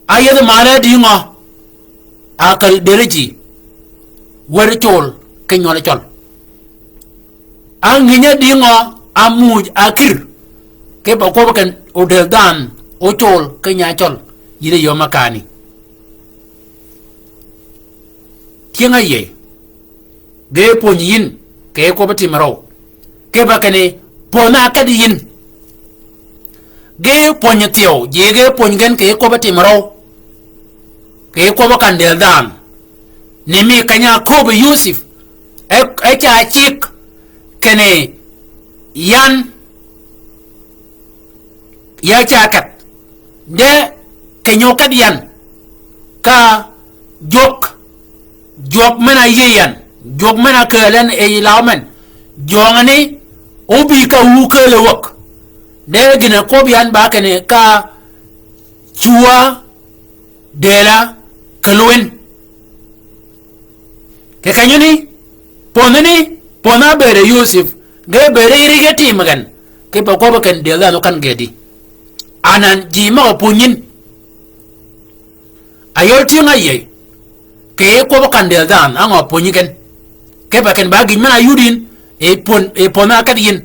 Áyädhi mal-a dïngø. Ákäl dëri ji. Wädi col, ki nywøl cøl. Á ngïny-a dïngø, ámuuj ákïr. Ki ba kwøbbi ken odël dhanhø, ócol, ki nya cøl. Yïdhi yöm-a kani. Tyëng-a yïëy. Ge pwönyi yïn, kì yij kwøbbi timi røw. Ki ba kinni, pwönha kedhi yïn. Ge pwönyi thyew, ji ge pwönyi gen kì yij kwøbbi timi røw. Kì yij kwøbbi kan dël dhanhø. Ni mi keny-a köbbi Yosep, e, e ca cigg, kinni yan, ya ca kedh. De keny-a ókedh yan. Ka jwøk, jwøk men-a áyïëy yan. Jwøk men-a ákääl en yi law men. Jwøngani, óbï ka wu kääl wäg. De gïn-a kwøbbi yan ba kinni ka cwöa dël-a kelø wen. Kì kenyøni, pödhani, pödh-a bëëd yi Yosep, ge bëëd yi ri ge tim gen, ki ba kwøbbi ken dël dhanhø kan gedi. Anan ji møg-a pwönyi yïn. Ayøl tyëng-a yïëy, kì yij kwøbbi kan dël dhanhø, á ngø pwönyi gen. Ki ba ken ba gïj men-a yud yïn, e pwönyi, e pwönyi-a kedhi yïn.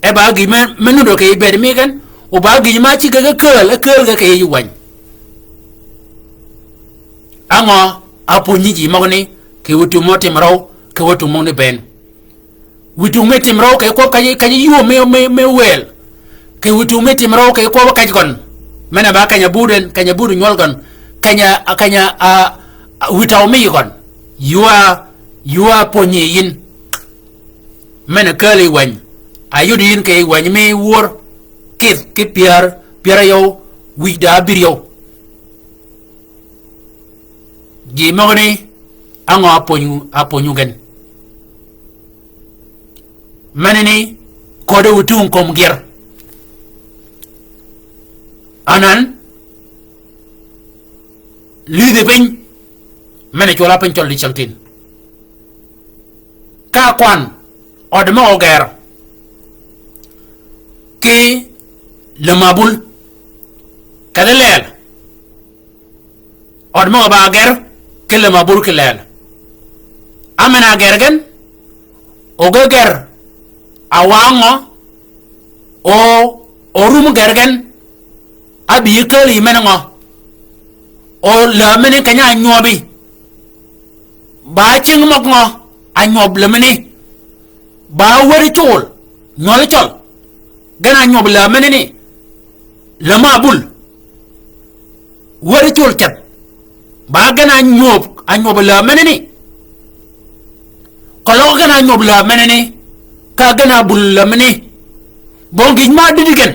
E ba gïj me, me nuddø kì yij bëëd mi gen, o ba gïj ma cigg ge kääl, e kääl ge kì yij wäny. Á ngø, á pwönyi ji møgani, kì wïtung mø timi røw, kì wïtung møgani bënn. Wïtung mi timi røw kì kwøb keny-a, keny-a yuu mi, mi, mi wël. Kì wïtung mi timi røw kì kwøb keny-a gøn. Men-a ba keny-a bud en, keny-a bud nywøl gøn. Keny-a, keny-a, a, a, wïtøw mi gøn. Yuu-a, yuu-a pwönyi yïn. Men-a kääl yi wäny. Ayud yïn kì wäny mi wör. Kïdh, ki pyär, pyär áryew, wïj da ábïryew. Ji møgani, á ngø ápwönyu, ápwönyu gen. Menani, köddi wïtung kömi gyer. Anan, lïdhi piny, men-a cwøl-a piny cøl dicängtïn. Ka kwan, ød møg-a óger. Ki lämabul. Kedhi leel. Ød møg-a ba ger, ki lämabul ki leel. Á men-a ger gen, o ge ger, a wa ngø, o, o rum ger gen, Ábï yi kääl yi men ngø. O läämani keny-a ánywøbi. Ba cing møg ngø, ánywøb läämani. Ba wädi col, nywøl cøl. Gen a nywøb lääg menani. Lämi abul. Wär col ceth. Ba gen a nywøb, a nywøb lääg menani. Keløg gen a nywøb lääg menani. Ka gen a bul lääg menani. Bong gïj ma dïdi gen.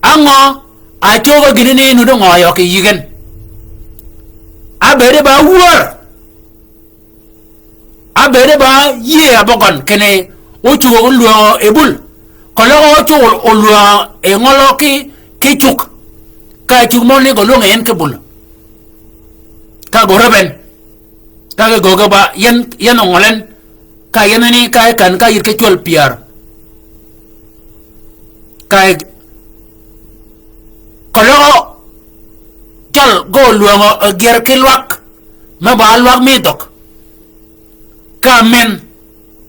Á ngø a cögø gïnani nuti ngø yøg kì yï gen. Ábëëde ba wär. Ábëëde ba yïëy abøgøn kinni ócugø ólwängø yi bul. Keløg ócugø ólwängø yi ngøl ki, ki cugg. Ka cugg møgani gø lwängø yi en ki bul. Ka gø räb en. Ka ge gøggi ba yen, yen óngøl en. Ka yenani ka yi kän ka yïr ki cwøl pyär. Ka yi keløg cøl ge ólwängø yi gyër ki lwag. Me ba lwag mi dhøg. Ka men,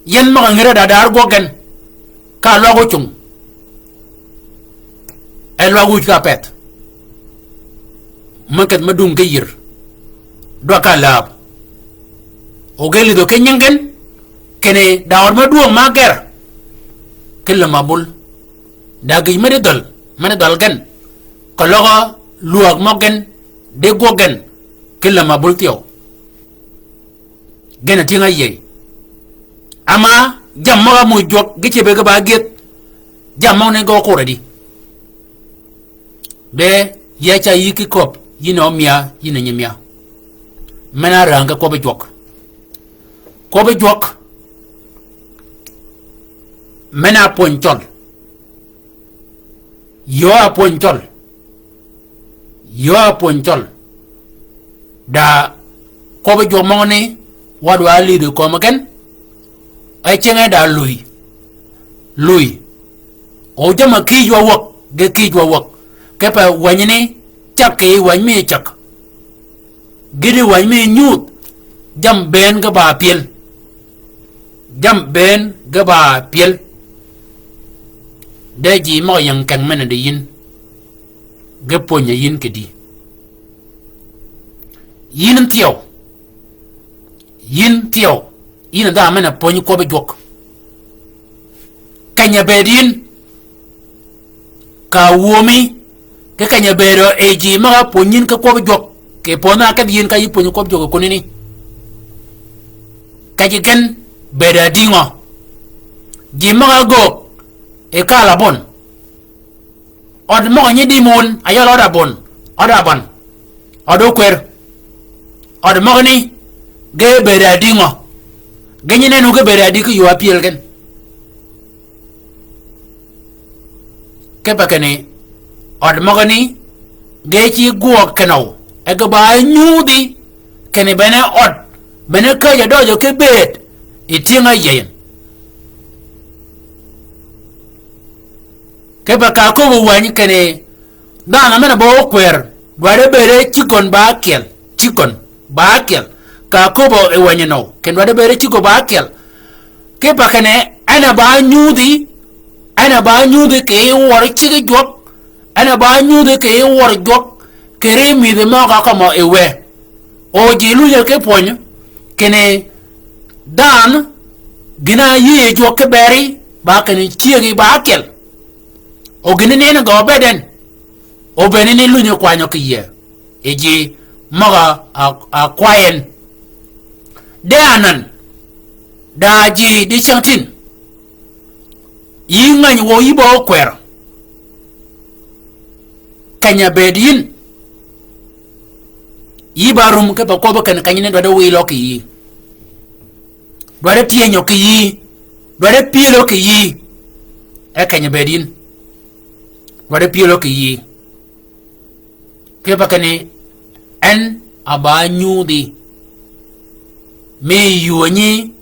yen møg-a ngïre da dar gwøg gen. Ka lwag ócung. E lwag wuj ka peth. Me kedh me dung ki yïr. Dwag ka läb. O ge lidhø ki nying gen. Kinni da ød me dwøng ma ger. Ki lämi abul. Da gïj me di dhøl, me di dhøl gen. Keløg lwäg møg gen, di gwøg gen, ki lämi abul thyew. Gen a tyëng-a áyïëy. Ama jammì møg-a muuj jwøk, ge cebbe ge ba gyëdh. Jammì møgani ge ókur adi. Be, ya ca yï ki köbb, yïn a ómya, yïn a nyimya. Men-a räng ki kwøbbi jwøk. Kwøbbi jwøk. Men-a pwöny cøl. Yöö a pwöny cøl. Yöö a pwöny cøl. Da kwøbbi jwøk møgani, wa dwa lidhi kömi gen. E cinge da luy. Luy. O jamm-a kïj wa wäg, ge kïj wa wäg. Kipe wänyi ni, cäg kì yij wänyi mi cäg. Gïti wänyi mi nyudh, jammì bënn ge ba pyël. Jammì bënn ge ba pyël. De ji møg-a ying keng men-a di yïn. Ge pwönyi yïn kì di. Yïn thyew. Yïn thyew. Yïn a dhanhø men-a pwönyi kwøbbi jwøk. Keny-a bëëd yïn. Ka wömi, ki keny-a bëëdø yi ji møg-a pwönyi yïn ki kwøbbi jwøk. Kì pwönhi a kedhi yïn ka yï pwönyi kwøbbi jwøk yi kunani. Keny-a gen bëëd adï ngø. Ji møg-a göög, yi kaal abon. Ød møg-a nyi dim wun, a yøl ød abon, ød aban, ød ókwër. Ød møgani, ge bëëd adï ngø. Ge nyi nenwu ge bëëd adï ki yöö apyël gen. Kipe kinni, ød møgani, ge ci gwøg kinøw, e ge ba nyudhi, kinni bene ød, bene käjj-a døjø ki bëëd, yi tyëng-a áyïëy en. Kipe ka áköbbi wänyi kinni, dhanhø men-a ba ókwër, dwaddi bëëde cigøn ba ákyel, cigøn ba ákyel. Ka áköbbi yi wänyi nøw, kinni dwaddi bëëde cigøn ba ákyel. Kipe kinni, en a ba nyudhi, en a ba nyudhi kì yij wør ciggi jwøk, en a ba nyudhi kì yij wør jwøk, kì ri mïdhi møg-a kømmi yi wë. O ji lunyø ki pwöny, kinni dhanhø, gïn-a yïëy yi jwøk ki beri, ba kinni cyëggi ba ákyel. O gïn-a nenni gø obed en, o bënni ni lunyø kwanyø kì yïëy. Yi ji møg-a, a, a kway en. De anan, da ji di cängtïn. Yï ngäny wøw yï ba ókwër. Keny-a bëëd yïn. Yï ba rum kipe kwøbbi ken keny ni dwaddi wïlø kì yïí. Dwaddi tyënyø kì yïí. Dwaddi pyëlø kì yïí. E keny-a bëëd yïn. Dwaddi pyëlø kì yïí. Kipe kinni en a ba nyudhi. Mi yuu nyi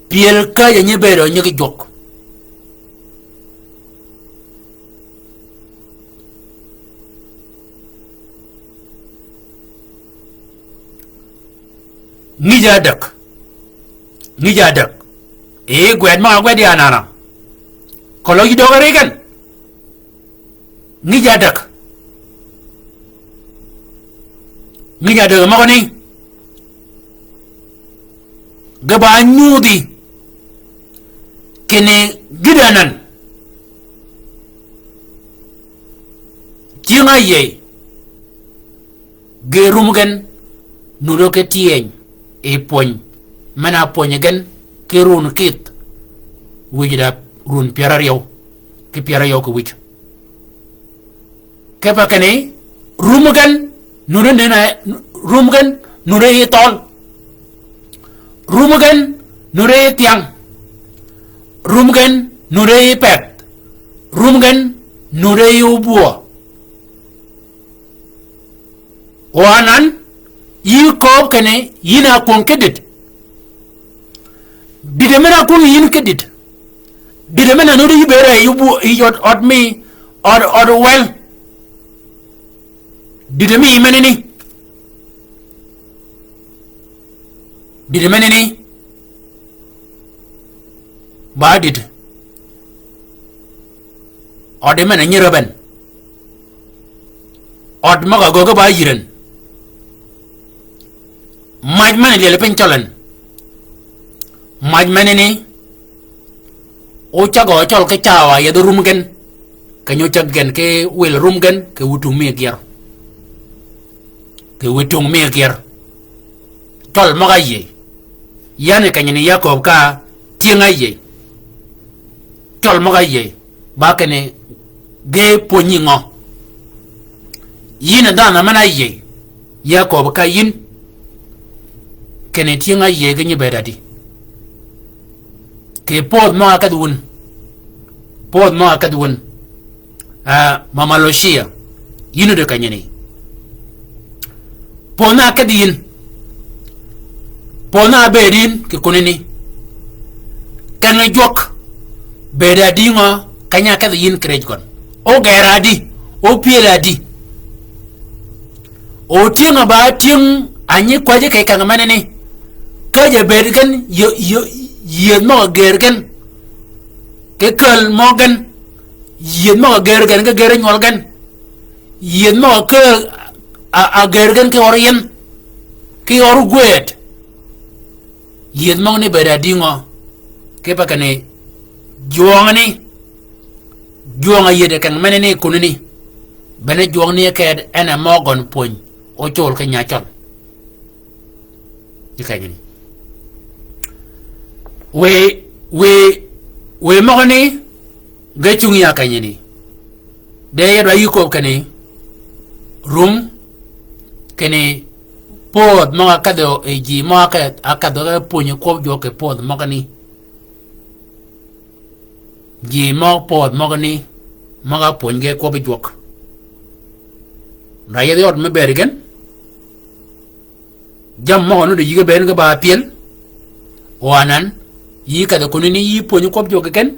pyël käjj-a nyi bëëdø nyigi jwøk. Ngïj ádäg. Ngïj ádäg. Ee, gwed møg-a gwed ya nana. Keløg yï döggi ri gen. Ngïj ádäg. Ngïj ádäg møgani. Ge ba nyudhi. Kinni gïdø anan. Cyëng-a áyïëy. Ge rum gen nuti ki tyëny yi pwöny men-a pwönyi gen ki run kïdh wïj da run pyär áryew ki pyär áryew ki wïj. Kipe kinni rum gen nuti nene, rum gen nuti yi thøøl. Rum gen nuti yi thyäng. Rum gen nuti yi peth. Rum gen nuti yi óbwöö. O anan, yï kööb kinni yïn a kwöng ki dït. Dït men-a kwöng yïn ki dït. Dït men-a nuti yï bëëd yi óbwöö, yi ød, ød mi, ød, ød wël. Dït mi menani. Dït menani. Ba dït. Ød men-a nyïr-a ben. Ød møg-a göggi ba yïren. Mac men-a lyel piny cøl en. Mac menani. Ócäg-a cøl ki cawa yethi rum gen. Keny-a ócäg gen ki wil rum gen, kì witung mi gyer. Kì witung mi gyer. Cøl møg-a áyïëy. Yan kenyani ya kööb ka cyëng-a áyïëy. Cøl møg-a áyïëy. Ba kinni ge pwönyi ngø. Yïn a dhanhø men-a áyïëy. Ya kööb ka yïn. Kinni tyëng-a áyïëy ge nyi bëëd adi. Kì pödh møg-a kedhi wun. Pödh møg-a kedhi wun. Ah, Mama Lucia. Yïn ódø kenyani. Pödh na kedhi yïn. Pödh na bëëd yïn kì kunani. Keng-a jwøk. Bëëd adi ngø keny-a kedhi yïn kì rëj gøn. O gër adi. O pyël adi. O tyëng-a ba tyëng a nyi kwäjji kì keng menani. Ka ja bëëd gen, yï, yï, yïëdh møg-a gër gen. Ki käl mø gen. Yïëdh møg-a gër gen, ki gër nywøl gen. Yïëdh møg-a ke, a, a gër gen ki ør yïn. Ki ør gwëëd. Yïëdh møgani bëëd adi ngø. Kipe kinni jwøngani. Jwøng-a yïëdø keng menani kunani. Bene jwøngani áked en a mø gøn pwöny. Ócol ki nya cøl. Yi kenyani. Wiy, wiy, wiy møgani ge cungi ya kenyani. De ya dwa yï kööb kinni. Rum kinni pödh møg-a kedhi yi ji mø áke, ákedhi ge pwönyi kwøb jwøk kì pödh møgani. Ji mø pödh møgani, møg-a pwönyi ge kwøbbi jwøk. Ra yethi ød me bëëd gen. Jammì møg-a nuti yï ge bëën ge ba pyël. O anan, yï kedhi kunani yï pwönyi kwøb jwøk gen.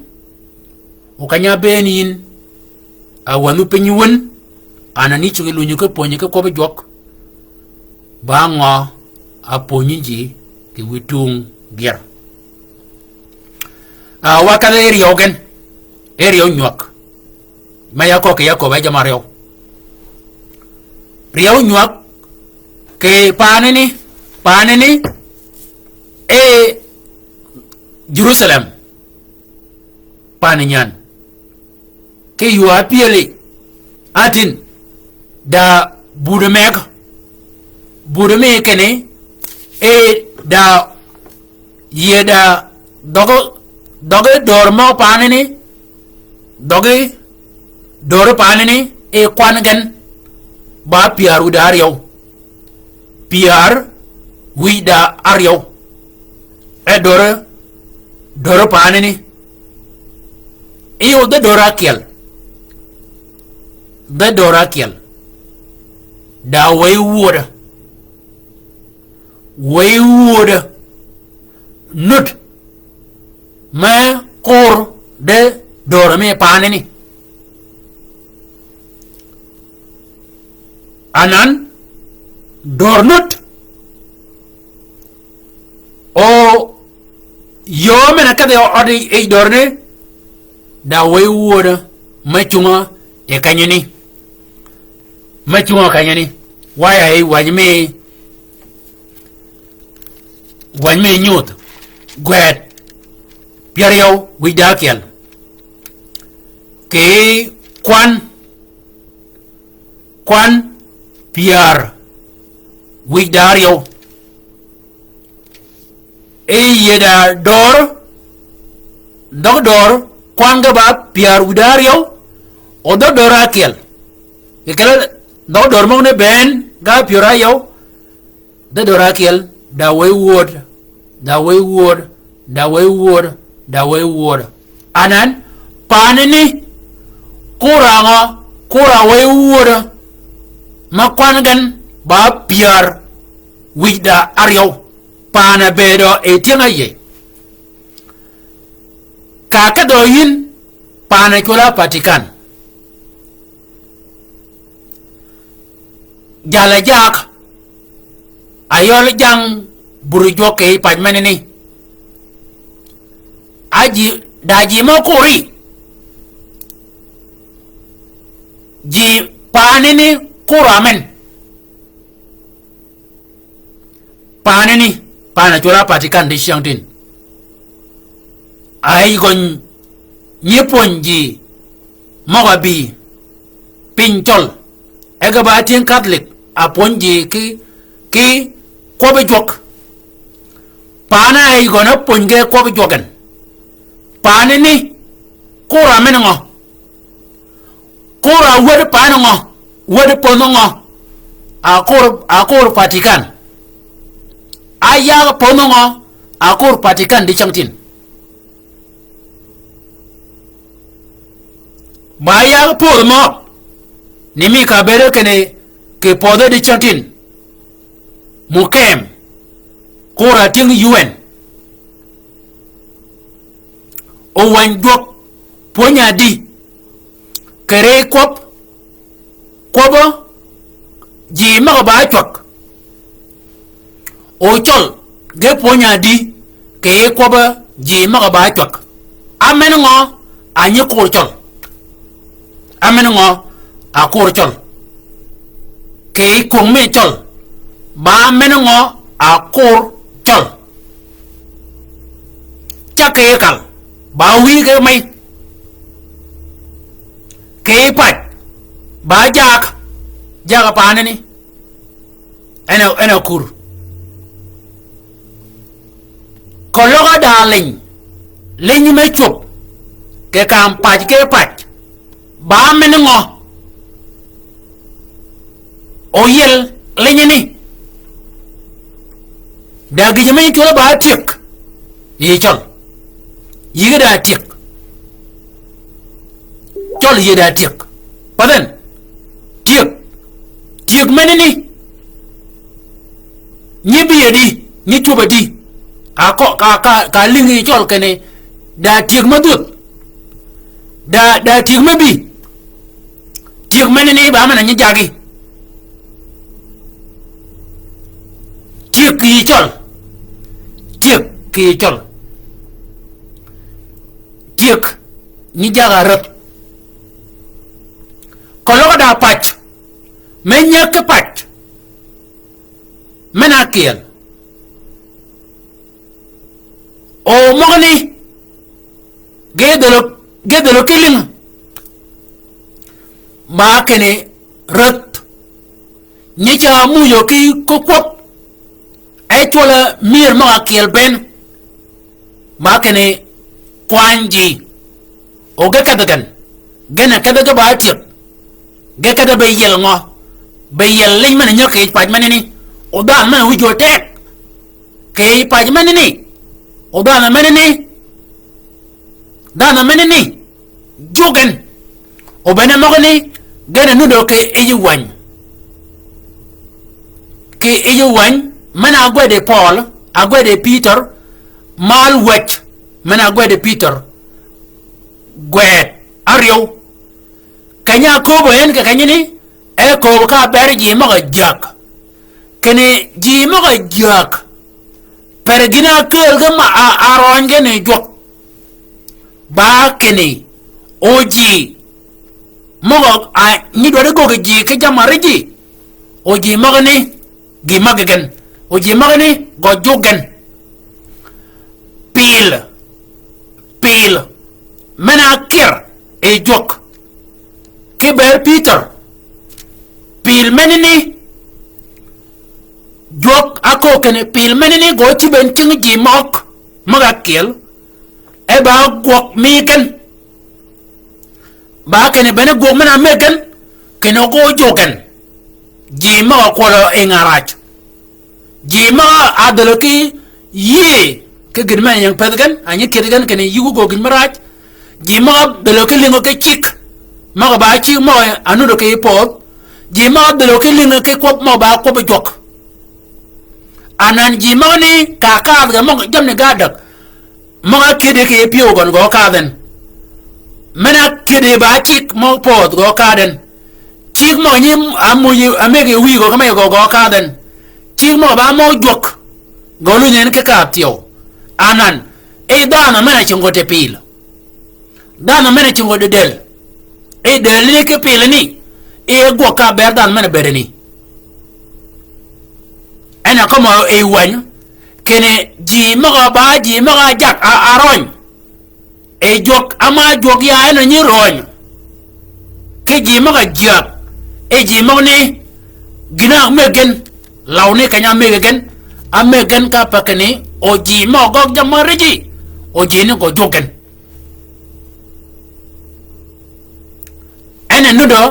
O keny-a bëën yïn. A wänh-a piny wun. Anan yï cuggi lunyi ki pwönyi ki kwøbbi jwøk. Ba ngø a pwönyi ji kì witung gyer. Ah, wa kedhi áryew gen. Áryew nywäg. Me ya köög kì ya kööb e jamm-a áryew. Ryew nywäg kì paanani, paanani, e Jerusalem. Paani nyan. Ki yuu apyëli. Atin. Da buti meg. Buti mi kinni. E da yie da dhøggi, dhøggi dör mø paanani. Dhøggi dör paanani. E kwan gen. Ba pyär wïj da áryew. Pyär wïj da áryew. E dör, dör paanani. Iyo, dhe dör ákyel. Dhe dör ákyel. Da wëy wödø. Wëy wödø. Nut. Me kur de dör mi paanani. Anan, dör nut. O yöö men-a kedhi ød yi dörni. Da wëy wödø me cungø yi kenyani. Me cungø kenyani. Wa ya yi wänyi mi, wänyi mi nyuudh. Gwed. pyär áryew wïj da ákyel. Kì kwan, kwan pyär wïj da áryew. Yi yïe da dör, dhøg dör, kwan ge ba pyär wïj da áryew, o dhøg dör ákyel. Kì kelli dhøg dör møgani bënn ga pyär áryew, dhøg dör ákyel, da wëy wöd, da wëy wöd, da wëy wöd, da wëy wöd. Anan, paani ni, kura ngø, kura wëy wöd, ma kwan gen ba pyär wïj da áryew. Paani bëëdø yi tyëng-a yïëy. Ka kedhø yïn, paani cwøl-a Vatican. Jalø jak, a yøl jang bur jwøk kì pac menani. A ji, da ji mø kuri. Ji paani ni kura men. Paani ni, paani cwøl-a Vatican dicyängtïn. A yï gøny nyi pwönyi ji møg-a bï piny cøl. E ge ba tyëng Catholic, a pwönyi ji ki, ki kwøbbi jwøk. Paani a yï gøn a pwönyi ge kwøbbi jwøk gen. Paani ni, kura men ngø. Kura wäd paani ngø, wäd pödhi ngø, a kur, a kur Vatican. A yag pödhi ngø, a kur Vatican dicyängtïn. Ba yag pödhi møg, ni mi ka bëëde kinni kì pödhi dicyängtïn. Mukëm, kura tyëng U N. O wäny jwøk, pwönyi-a di, kì rëy kwøb, kwøbbø ji møg-a ba cwäg. O cøl, ge pwönyi-a di, kì kwøbbø ji møg-a ba cwäg. A men ngø, a nyi kur cøl. A men ngø, a kur cøl. Kì kwöng mi cøl. Ba men ngø, a kur cøl. Cag kì kal, ba wïy ge mey. Kì pac, ba jak, jak paani ni. En a, en a kur. Keløg a da liny, liny me cwöb, kì kam pac kì pac. Ba men ngø. O yiel linyani. Da gïjø me cwøl ba tyëg. Yï cøl. Yï ge da tyëg. Cøl yï da tyëg. Path en. Tyëg. Tyëg menani. Nyi bï yedi, nyi cwöb a di. Ka kø, ka, ka, ka lïngi cøl kinni. Da tyëg me dhwödh. Da, da tyëg me bï. Tyëg menani ba men-a nyi jagi. Tyëg kì yï cøl. Tyëg kì yï cøl. Tyëg nyi jag-a rädh. Keløg da pac. Me nyäg ki pac. Men-a kyel. O møgani, ge dhölø, ge dhölø ki lïng. Ba kinni rädh. Nyi ca mujø ki kökwøb. E cwøl-a myër møg-a kyel bënn. Ba kinni kwany ji. O ge kedhi gen. Gen-a kedhi ge ba tyëg. Ge kedhi be yiel ngø. Be yiel liny men-a nyäg kì yij pac menani. O dhanhø men-a wïj jwøk teg. Kì yij pac menani. O dhanhø menani. Dhanhø menani. Jwøk gen. O bene møgani. Gen-a nudø kì yij wäny. Kì yij wäny. Men-a ágwed yi Pøøl. Ágwed yi Pïtør. Mal wäj. Men-a ágwed yi Pïtør. Gwed. Áryew. Keny-a ákööbø en kì kenyani, e kööbø ka ber ji møg-a jäg. Kinni ji møg-a jäg. Per gïn-a ákëël ge ma a, a røøny gen yi jwøk. Ba kinni, o ji møg-a a nyi dwaddi göggi ji ki jammì árij ji. O ji møgani, gï møggi gen. O ji møgani, gø jug gen. Pil. pil men-a ákyër yi jwøk. Ki bëëd Pïtør, pil menani, jwøk áköög kinni pil menani gø cïb en tyëng ji møg, møg-a ákyel, e ba gwøg mi gen. Ba kinni bene gwøg men-a ámëggi gen, kinni gø jwøk gen. Ji møg-a kwødø yi ngaraj. Ji møg-a dhälø ki yïëy, ki gïn men-a ying pëthi gen, a nyi kïdhi gen kinni yï wï gø gïn mø raj. Ji møg-a dhälø ki lïngø ki cigg, møg-a ba cigg møg-a nuddø ki pödh. Ji møg-a dhälø ki lïngø ki kwøb møg-a ba kwøbbi jwøk. Anan ji møgani ka kadh gen møg-a jammì ge ádäg. Møg-a ákyëddi kì yij pyëw gøn gø kadh en. Men-a ákyëddi ba cigg mø pödh gø kadh en. Cigg møg-a nyi ámuj, ámëggi wïj gø ki mej gø gø kadh en. Cigg møg-a ba mø jwøk gø lunyi en ki kaab thyew. Anan, e dhanhø men-a cingø ti pil. Dhanhø men-a cingø di dël. E dëlani ki pilani, e gwøg ka bëëd dhanhø men-a bëëdani. En a kømmø yi wäny, kinni ji møg-a ba, ji møg-a jak a, a røny. E jwøk, áma jwøk ya en a nyi røny. Ki ji møg-a jyäg, e ji møgani, gïn-a ámëggi gen, lawni keny-a ámëggi gen, ámëggi gen ka pa kinni, o ji møg-a gøggi jammì áriji, o ji ni gø jwøk gen. En a nuddø,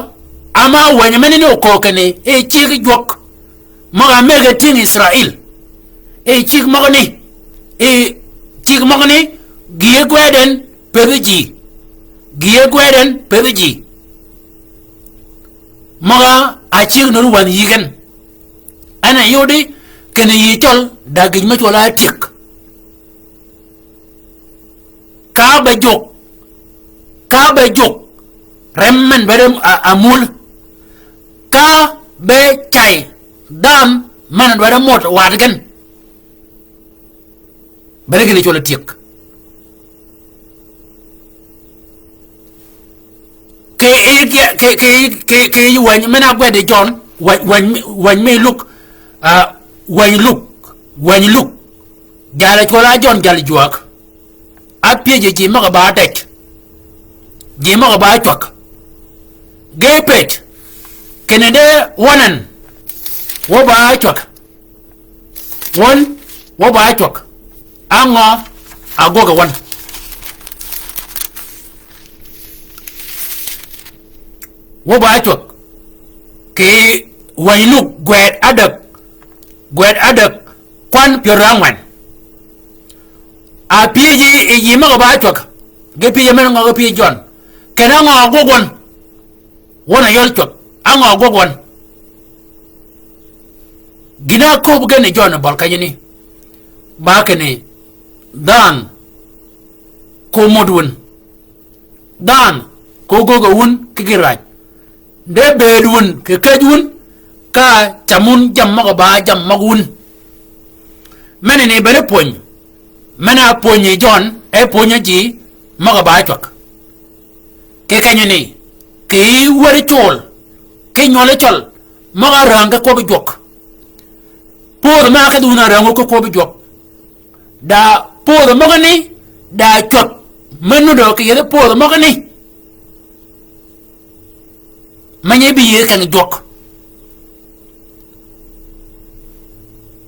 áma wäny menani oköög kinni, e cigg jwøk, møg-a ámëggi tyëng Israil. E cigg møgani, e cigg møgani, gïye gwed en pëthi ji. Gïye gwed en pëthi ji. Møg-a ácigg nuti wänh yï gen. En a yudi, kinni yï cøl, da gïj me cwøl-a átyëg. Ka be jwøk, ka be jwøk, rem men dwaddi a, a mul. Ka be cay, dhanhø men dwaddi mød waddi gen. Bene kinni cwøl-a tyëg. Kì, kì, kì, kì wäny men-a ágwed yi Jøn, wäny, wäny, wäny mi Luk, ah, wäny Luk, wäny Luk. Jalà cwøl-a Jøn jalà jwäg. Ápyëj yi ji møg-a ba dej. Ji møg-a ba cwäg. Ge pëj. Kinni de wøn en. Wø ba cwäg. Wøn, wø ba cwäg. Á ngø, a gwøg wøn. Wø ba cwäg. Kì wäny Luk gwed ádäg. Gwed ádäg. Kwan pyär ángwen. Ápyëj yi, yi møg-a ba cwäg. Ge pyëj men ngø ge pyëj Jøn. Kinni á ngø a gwøg wøn. Wøn a yøl cwäg, á ngø gwøg wøn? Gïn-a áköbbi gen yi Jøn bøli kenyani. Ba kinni, dhanhø ko mød wun. Dhanhø ko göggi wun ki gïn raj. De bëëd wun, kì käj wun, ka cam wun jammì møg-a ba jammì møg wun. Menani bene pwöny. Men-a pwönyi Jøn, e pwönyi ji møg-a ba cwäg. Kì kenyani, kì yï wädi cwøl, ki nywøli cøl, møg-a rängi ki kwøbbi jwøk. Pödhi me ákedhi wun a rängi ki kwøbbi jwøk. Da pödhi møgani, da cwäg me nuddø kì yethi pödhi møgani. Me nyi bï yïëy kenni jwøk.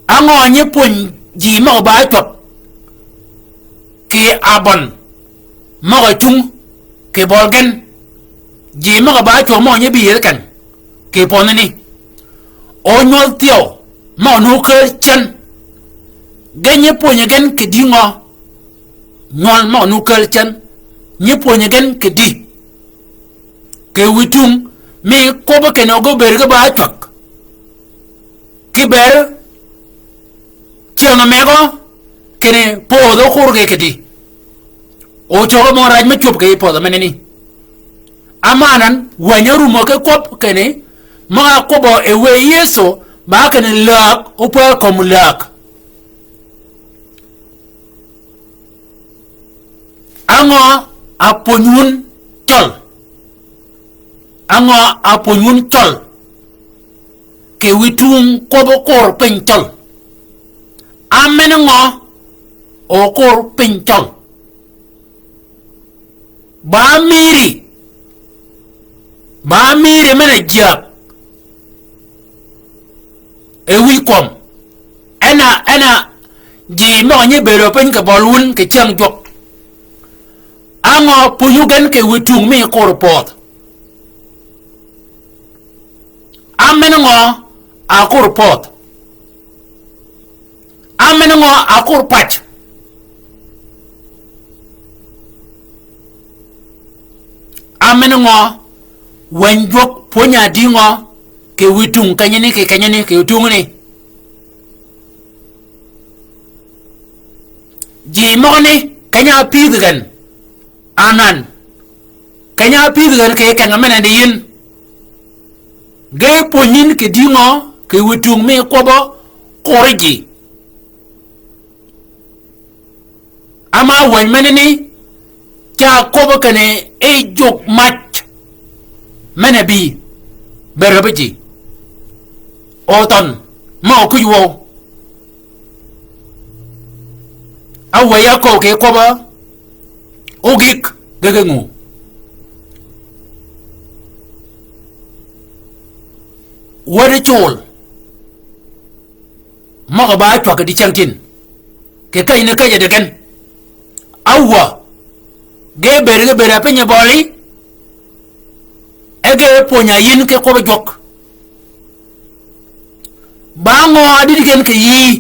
Á ngø nyi pwönyi ji møg-a ba cwäg kì abøn møg-a cung kì bøli gen. Ji møg-a ba cwäg mø nyi bï yïëy kenni kì pödhani. O nywøl thyew mø nwu kääl cen. Ge nyi pwönyi gen kì dï ngø? Nywøl mø nwu kääl cen. Nyi pwönyi gen kì dï? Kì witung mi kwøbbi kinni o ge bëëd ge ba cwäg. Ki bëëd cyäng megø kinni pödhi ókur ge kì dï. O cöggi mø raj me cwöb kì yij pödhi menani. Amanøn, wäny árumø ki kwøb kinni, møg-a kwøbbø yi wëy Yëso, ba kinni läg, opär kömi läg. Á ngø a pwönyi wun cøl? Á ngø a pwönyi wun cøl? Kì witung kwøb ókur piny cøl. Á men ngø ókur piny cøl? Ba mïri. Ba mïri men-a jyäg. E wïj kwøm. En a, en a ji møg-a nyi bëëdø piny kì bøl wun kì cyäng jwøk. Á ngø pwönyu gen kì wi tung mi kur pödh? Á men ngø a kur pödh? Á men ngø a kur pac? Á men ngø wänyi jwøk pwönyi a dï ngø kì wi tung kenyani, kì kenyani, kì wi tungni? Ji møgani keny-a pïdhi gen. Anan. Keny-a pïdhi gen kì keng-a men-a di yïn. Ge pwönyi yïn kì dï ngø kì wi tung mi kwøbbø kuri ji? Ama wäny menani, ca kwøbbø kinni e jwøk mac men-a bï, be räbbi ji. O thøn, mø-a kuj wøw. Áwäy ya kööb kì kwøbb-a ógik ge ge nguu. Wädi cul. Møg-a ba cwag kì dicängtïn. Kì käjni käjji di gen. Áwä. Ge bëëd ge bëëd a piny bøli. E ge pwöny-a yïn ki kwøbb-a jwøk. Ba ngø a dïd gen kì yïí?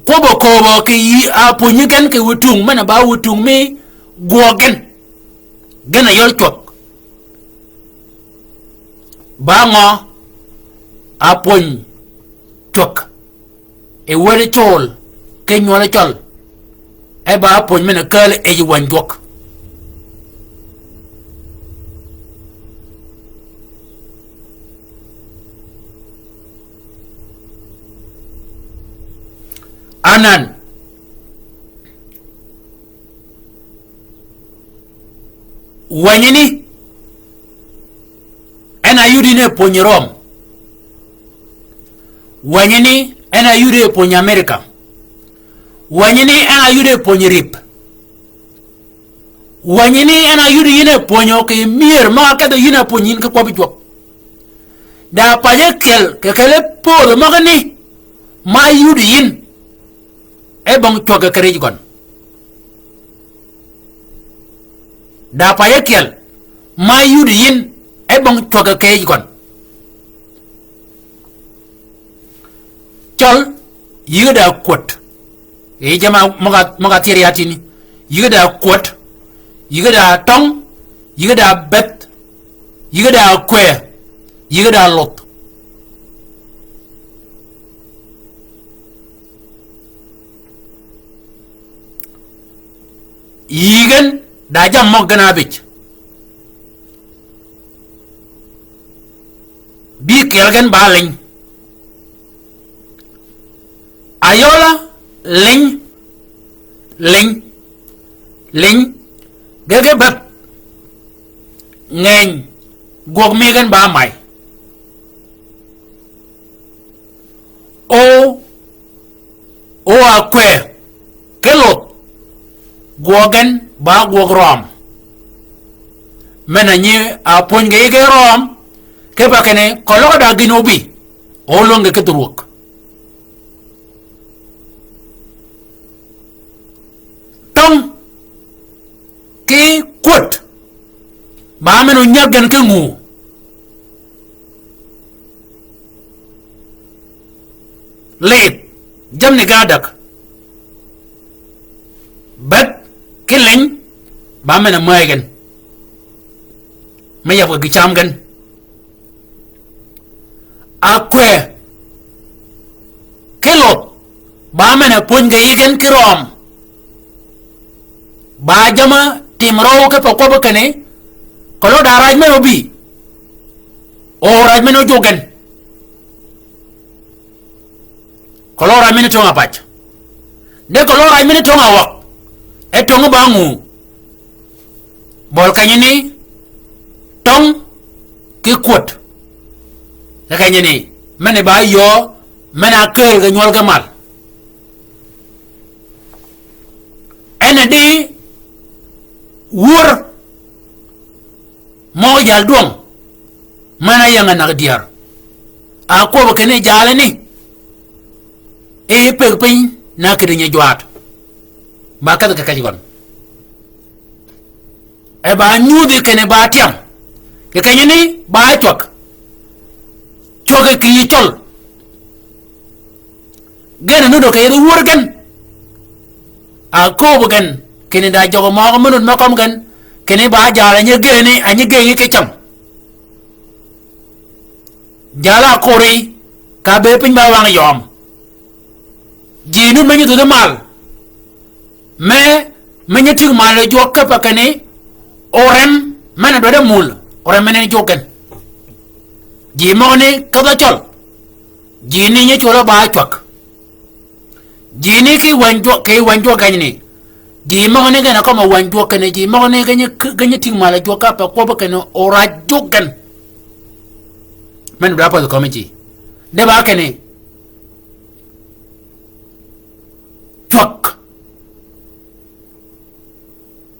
Kwøbb-a kööbø kì yïí a pwönyi gen kì wi tung men-a ba wi tung mi gwøøg gen. Gen a yøl cwag. Ba ngø a pwöny cwag? E wädi cul ki nywøl cøl. E ba pwöny men-a kääl e yi wäny jwøk. Anan. Wänyi ni en a yudi ni e pwönyi Röm. Wänyi ni en a yudi e pwönyi Amerika. Wänyi ni en a yudi e pwönyi rip. Wänyi ni en a yudi yïn e pwönyi kì myër møg-a kedhi yïn a pwönyi yïn ki kwøbbi jwøk. Da pac ákyel kì kelli pödhi møgani ma yudi yïn e bong cwäggi ki rij gøn. Da pac ákyel ma yudi yïn e bong cwäggi ki rij gøn. Cøl, yïge da kwöt. Yi jama møg-a, møg-a thyër ya tïni. Yïge da kwöt. Yïge da töng. Yïge da beth. Yïge da kwë. Yïge da luth. Yï gen da jammì møg gen ábïj. Bï kyel gen ba liny. Ayøla liny, liny, liny. Ge ge beth ngeny gwøg mi gen ba may. O, o akwë ki luth gwøg gen ba gwøg røm. Men-a nyi a pwöny ge yi ge røm, ki pa kinni, keløg da gïn óbï, o lwäng ge ki dhurwäg. Töng ki kwöt, ba men-a ónyäg gen ki nguu. Lidh, jamni ge ádäg. Beth ki liny, ba men-a mäy gen. Me yab ge gï cam gen. Akwë ki luth, ba men-a pwöny ge yi gen ki røm. Ba jamm-a tim røw ki pa kwøbbi kinni, keløg da raj men-a óbï, o raj men-a ójwøg gen. Keløg raj men-a töng-a pac. De keløg raj men-a töng-a wøg. E töng ba nguu. Bøl kenyani, töng ki kwöt. E kenyani, men-a ba yöö, men-a ákääl ge nywøl ge mal. Ene di wör mø jal dwøng. Men-a ying-a näg dyär. A kwøb kinni jalani. E pëggi piny na kïddi nyi jwaat. Ba kedhi kì kej gøn. E ba nyudhi kinni ba tyam. Kì kenyani ba cwäg. Cwäg kì yï cøl. Gen a nudd kì yethi wör gen. A kööb gen. Kinni da jøg møgø me nudd me kømmi gen. Kinni ba jal a nyi geni, a nyi geni ki cam. Jal a kori, ka be piny ba wang yøm. Ji nudd me nyi dhudhi mal. Me, me nyi tïg mal jwøk kipe kinni, orem, men-a dwaddi mul, orem men-a jwøk gen. Ji møgani kedhø cøl. Ji ni nyi cwøl-a ba cwäg. Ji ni kì wänyi jwøk, kì wänyi jwøk genyani. Ji møgani gen a kømmi wänyi jwøk kinni, ji møgani gen nyi, gen nyi tïg mal jwøk kipe kwøb kinni, oraj jwøk gen. Men-a dwaddi path kømmi ji. De ba kinni, cwäg.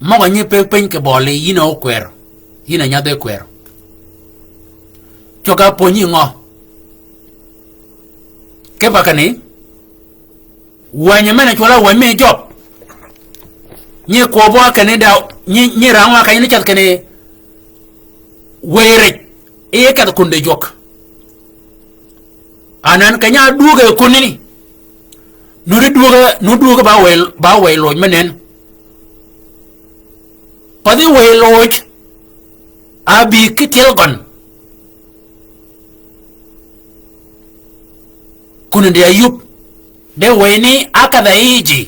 Møg-a nyi pëggi piny kì bøli, yïn a ókwër. Yïn a nyadhi kwër. Cwäg-a pwönyi ngø? Kipe kinni, wänyi men-a cwøl-a wänyi mi Jøb. Nyi kwøb wa kinni da, nyi, nyi rang wa kinni cath kinni, wëy rij, e kedh kunde jwøk. Anan keny-a dwöög e kunani. Nudd dwöög, nudd dwöög ba wëy, ba wëy loj me nen. Pathi wëy loj, a bï ki tyel gøn. Kunani di a yub. De wëy ni a kedh-a yï ji.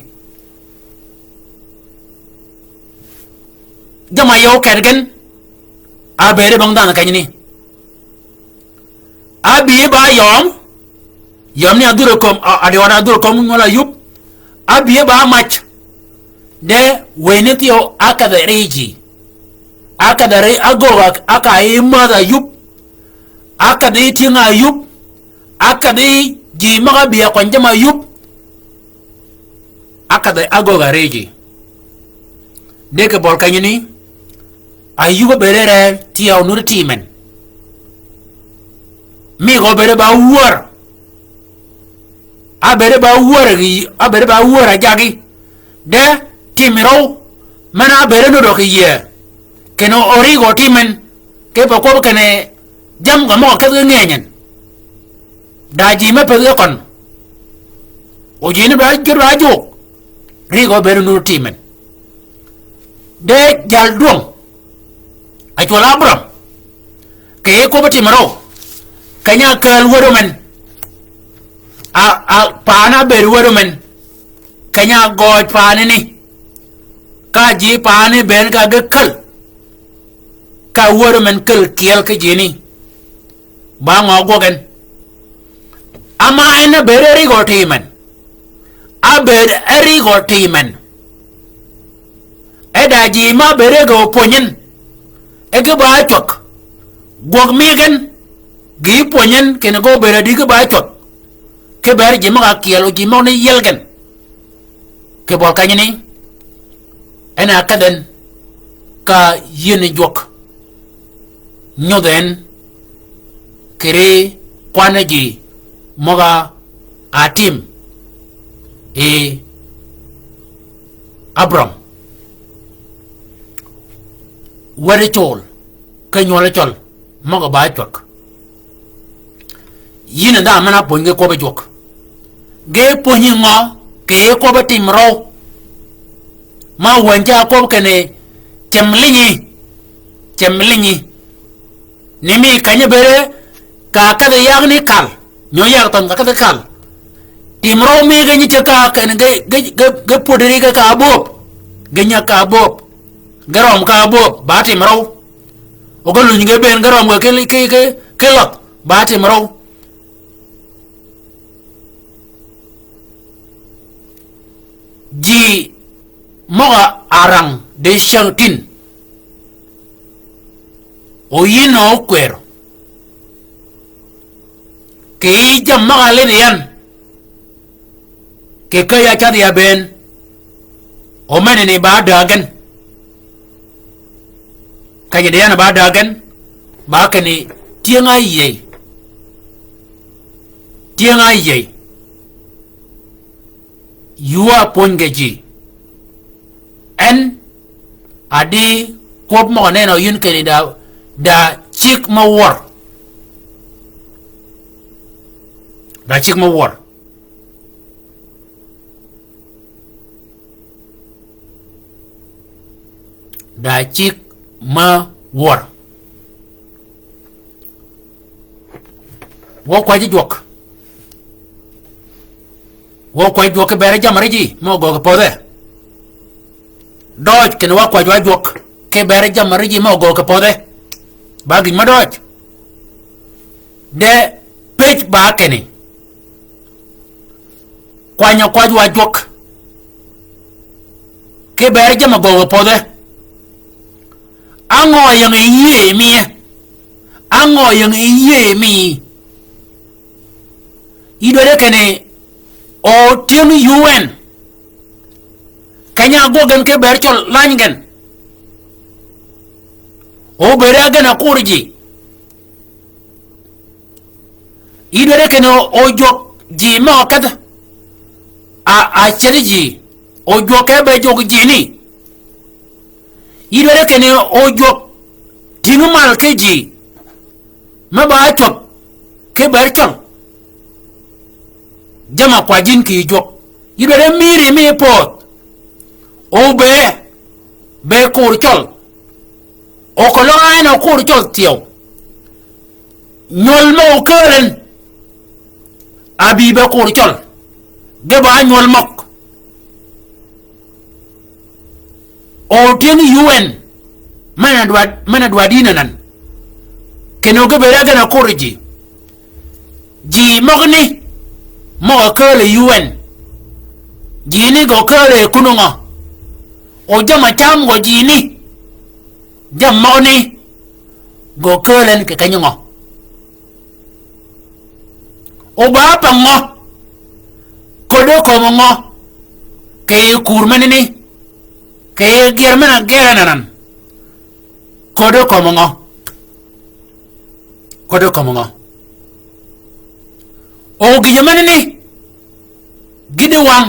Jamm-a yøw kedh gen. A bëëd bang dhanhø kenyani. A bï ba yøm, yøm ni a dhur-a kömi, a, a diwad-a dhur-a kömi nywøl-a yub. A bï ba mac. De wëy ni thyew a kedh-a ri ji. A kedh-a ri a göög-a, a ka yi mädh-a yub. A kedh yi tyëng-a yub. A kedh yi ji møg-a bï a kwany jamm-a yub. A kedh-a göög-a ri ji. De kì bøl kenyani, a yub a bëëde ree thyew nudd timen. Mi gø bëëde ba wär. A bëëde ba wär gi, a bëëde ba wär a jagi. De tim røw, men-a bëëde nudd kì yïe. Kinni origø timen, kipe kwøb kinni jammì gø møg-a kedhi ngenyani. Da ji me pëthi køn. O ji ni ba jur ba jug. Rigø bëëd nudd timen. De jal dwøng. A cwøl Abram. Kì yij kwøbbi tim røw. Keny-a kääl wädu men. A, a, paani a bëëd wädu men. Keny-a gøj paani ni. Ka ji paani bënn ka ge käl. Ka wädu men käl kyeel ki ji ni. Ba ngø gwøg en? Ama en a bëëd e rigø timen. A bëëd e rigø timen. E da ji ma bëëd e ge opwönyi en. E ki ba cwäg. Gwøg mi gen. Gi pwönyi en kinni ge obëëd a di ki ba cwäg. Ki ber ji møg-a kyeel o ji møg ni yiel gen. Kì bøl kenyani, en a kedh en ka yïëni jwøk. Nyodh en kì ri kwan-a ji møg-a tim yi Abram. Wädi col, ki nywøl cøl, møg-a ba cwäg. Yïn a dhanhø men-a pwönyi ge kwøbbi jwøk. Ge pwönyi ngø, kì yij kwøbbi tim røw. Ma wänyi ca kwøb kinni, cem linyi, cem linyi. Ni mi keny-a bëëde, ka kedhi yag ni kal. Nyø yag thønh ka kedhi kal. Tim røw mi ge nyi ceg ka kinni ge, ge, ge, ge pwöddi ri ge ka aböb. Ge nyag ka aböb. Ge røm ka aböb, ba tim røw. O ge lunyi ge bënn ge røm ge ki, ki, ki, ki løth, ba tim røw. Ji møg-a rang di cäng tïn. O yïn a ókwër. Kì yij jammì møg-a lidhi yan. Kì käy-a cath ya bënn. O meni ni ba dägen. Keny-a di yan ba dägen, ba kinni tyëng-a áyïëy. Tyëng-a áyïëy. Yuu-a pwöny ge ji. En a di kwøb møg-a nenni yïn kinni da, da cigg me wør. Da cigg me wør. Da cigg me wør. Wø kwäjji jwøk. Wø kwäjji jwøk ki beri jammì ri ji mø gøggi pödhe. Døøj kinni wa kwäjji wa jwøk ki beri jammì ri ji mø gøggi pödhe. Ba gïn me døøj. De pëj ba kinni. Kwany-a kwäjji wa jwøk. Ki beri jammì gøggi pödhe. Á ngø ying yïëy mi? Á ngø ying yïëy mi? Yï dwaddi kinni o tyëng yuu en. Keny-a ágwøg gen ki beri cøl lany gen. O bëëd gen a kur ji. Yï dwaddi kinni o jwøk ji mø kedh. A, a cedhi ji. O jwøk e be jwøk ji ni. Yï dwaddi kinni o jwøk tyëng mal ki ji. Me ba cwøb ki beri cøl. Jamm-a kwajji yïn kì yï jwøk. Yï dwaddi mïri mi pödh. O be, be kur cøl. O keløg en o kur cøl thyew. Nywøl mø okääl en. Abï be kur cøl. Ge ba nywøl møg. O tyëng yuu en. Men-a dwaddi, men-a dwaddi yïn anan. Kinni o ge bëëd gen a kur ji. Ji møgani. Møg-a kääl yi yuu en. Ji ni gø kääl yi kun ngø. O jamm-a cam gø ji ni. Jamm-a møgani. Gø kääl en kì keny-a ngø. O ba pa ngø. Köddi kömi ngø. Kì yij kur menani. Kì yij gyer men-a gyer en anan. Köddi kömi ngø. Köddi kömi ngø. O gïjø menani. Gïddi wang.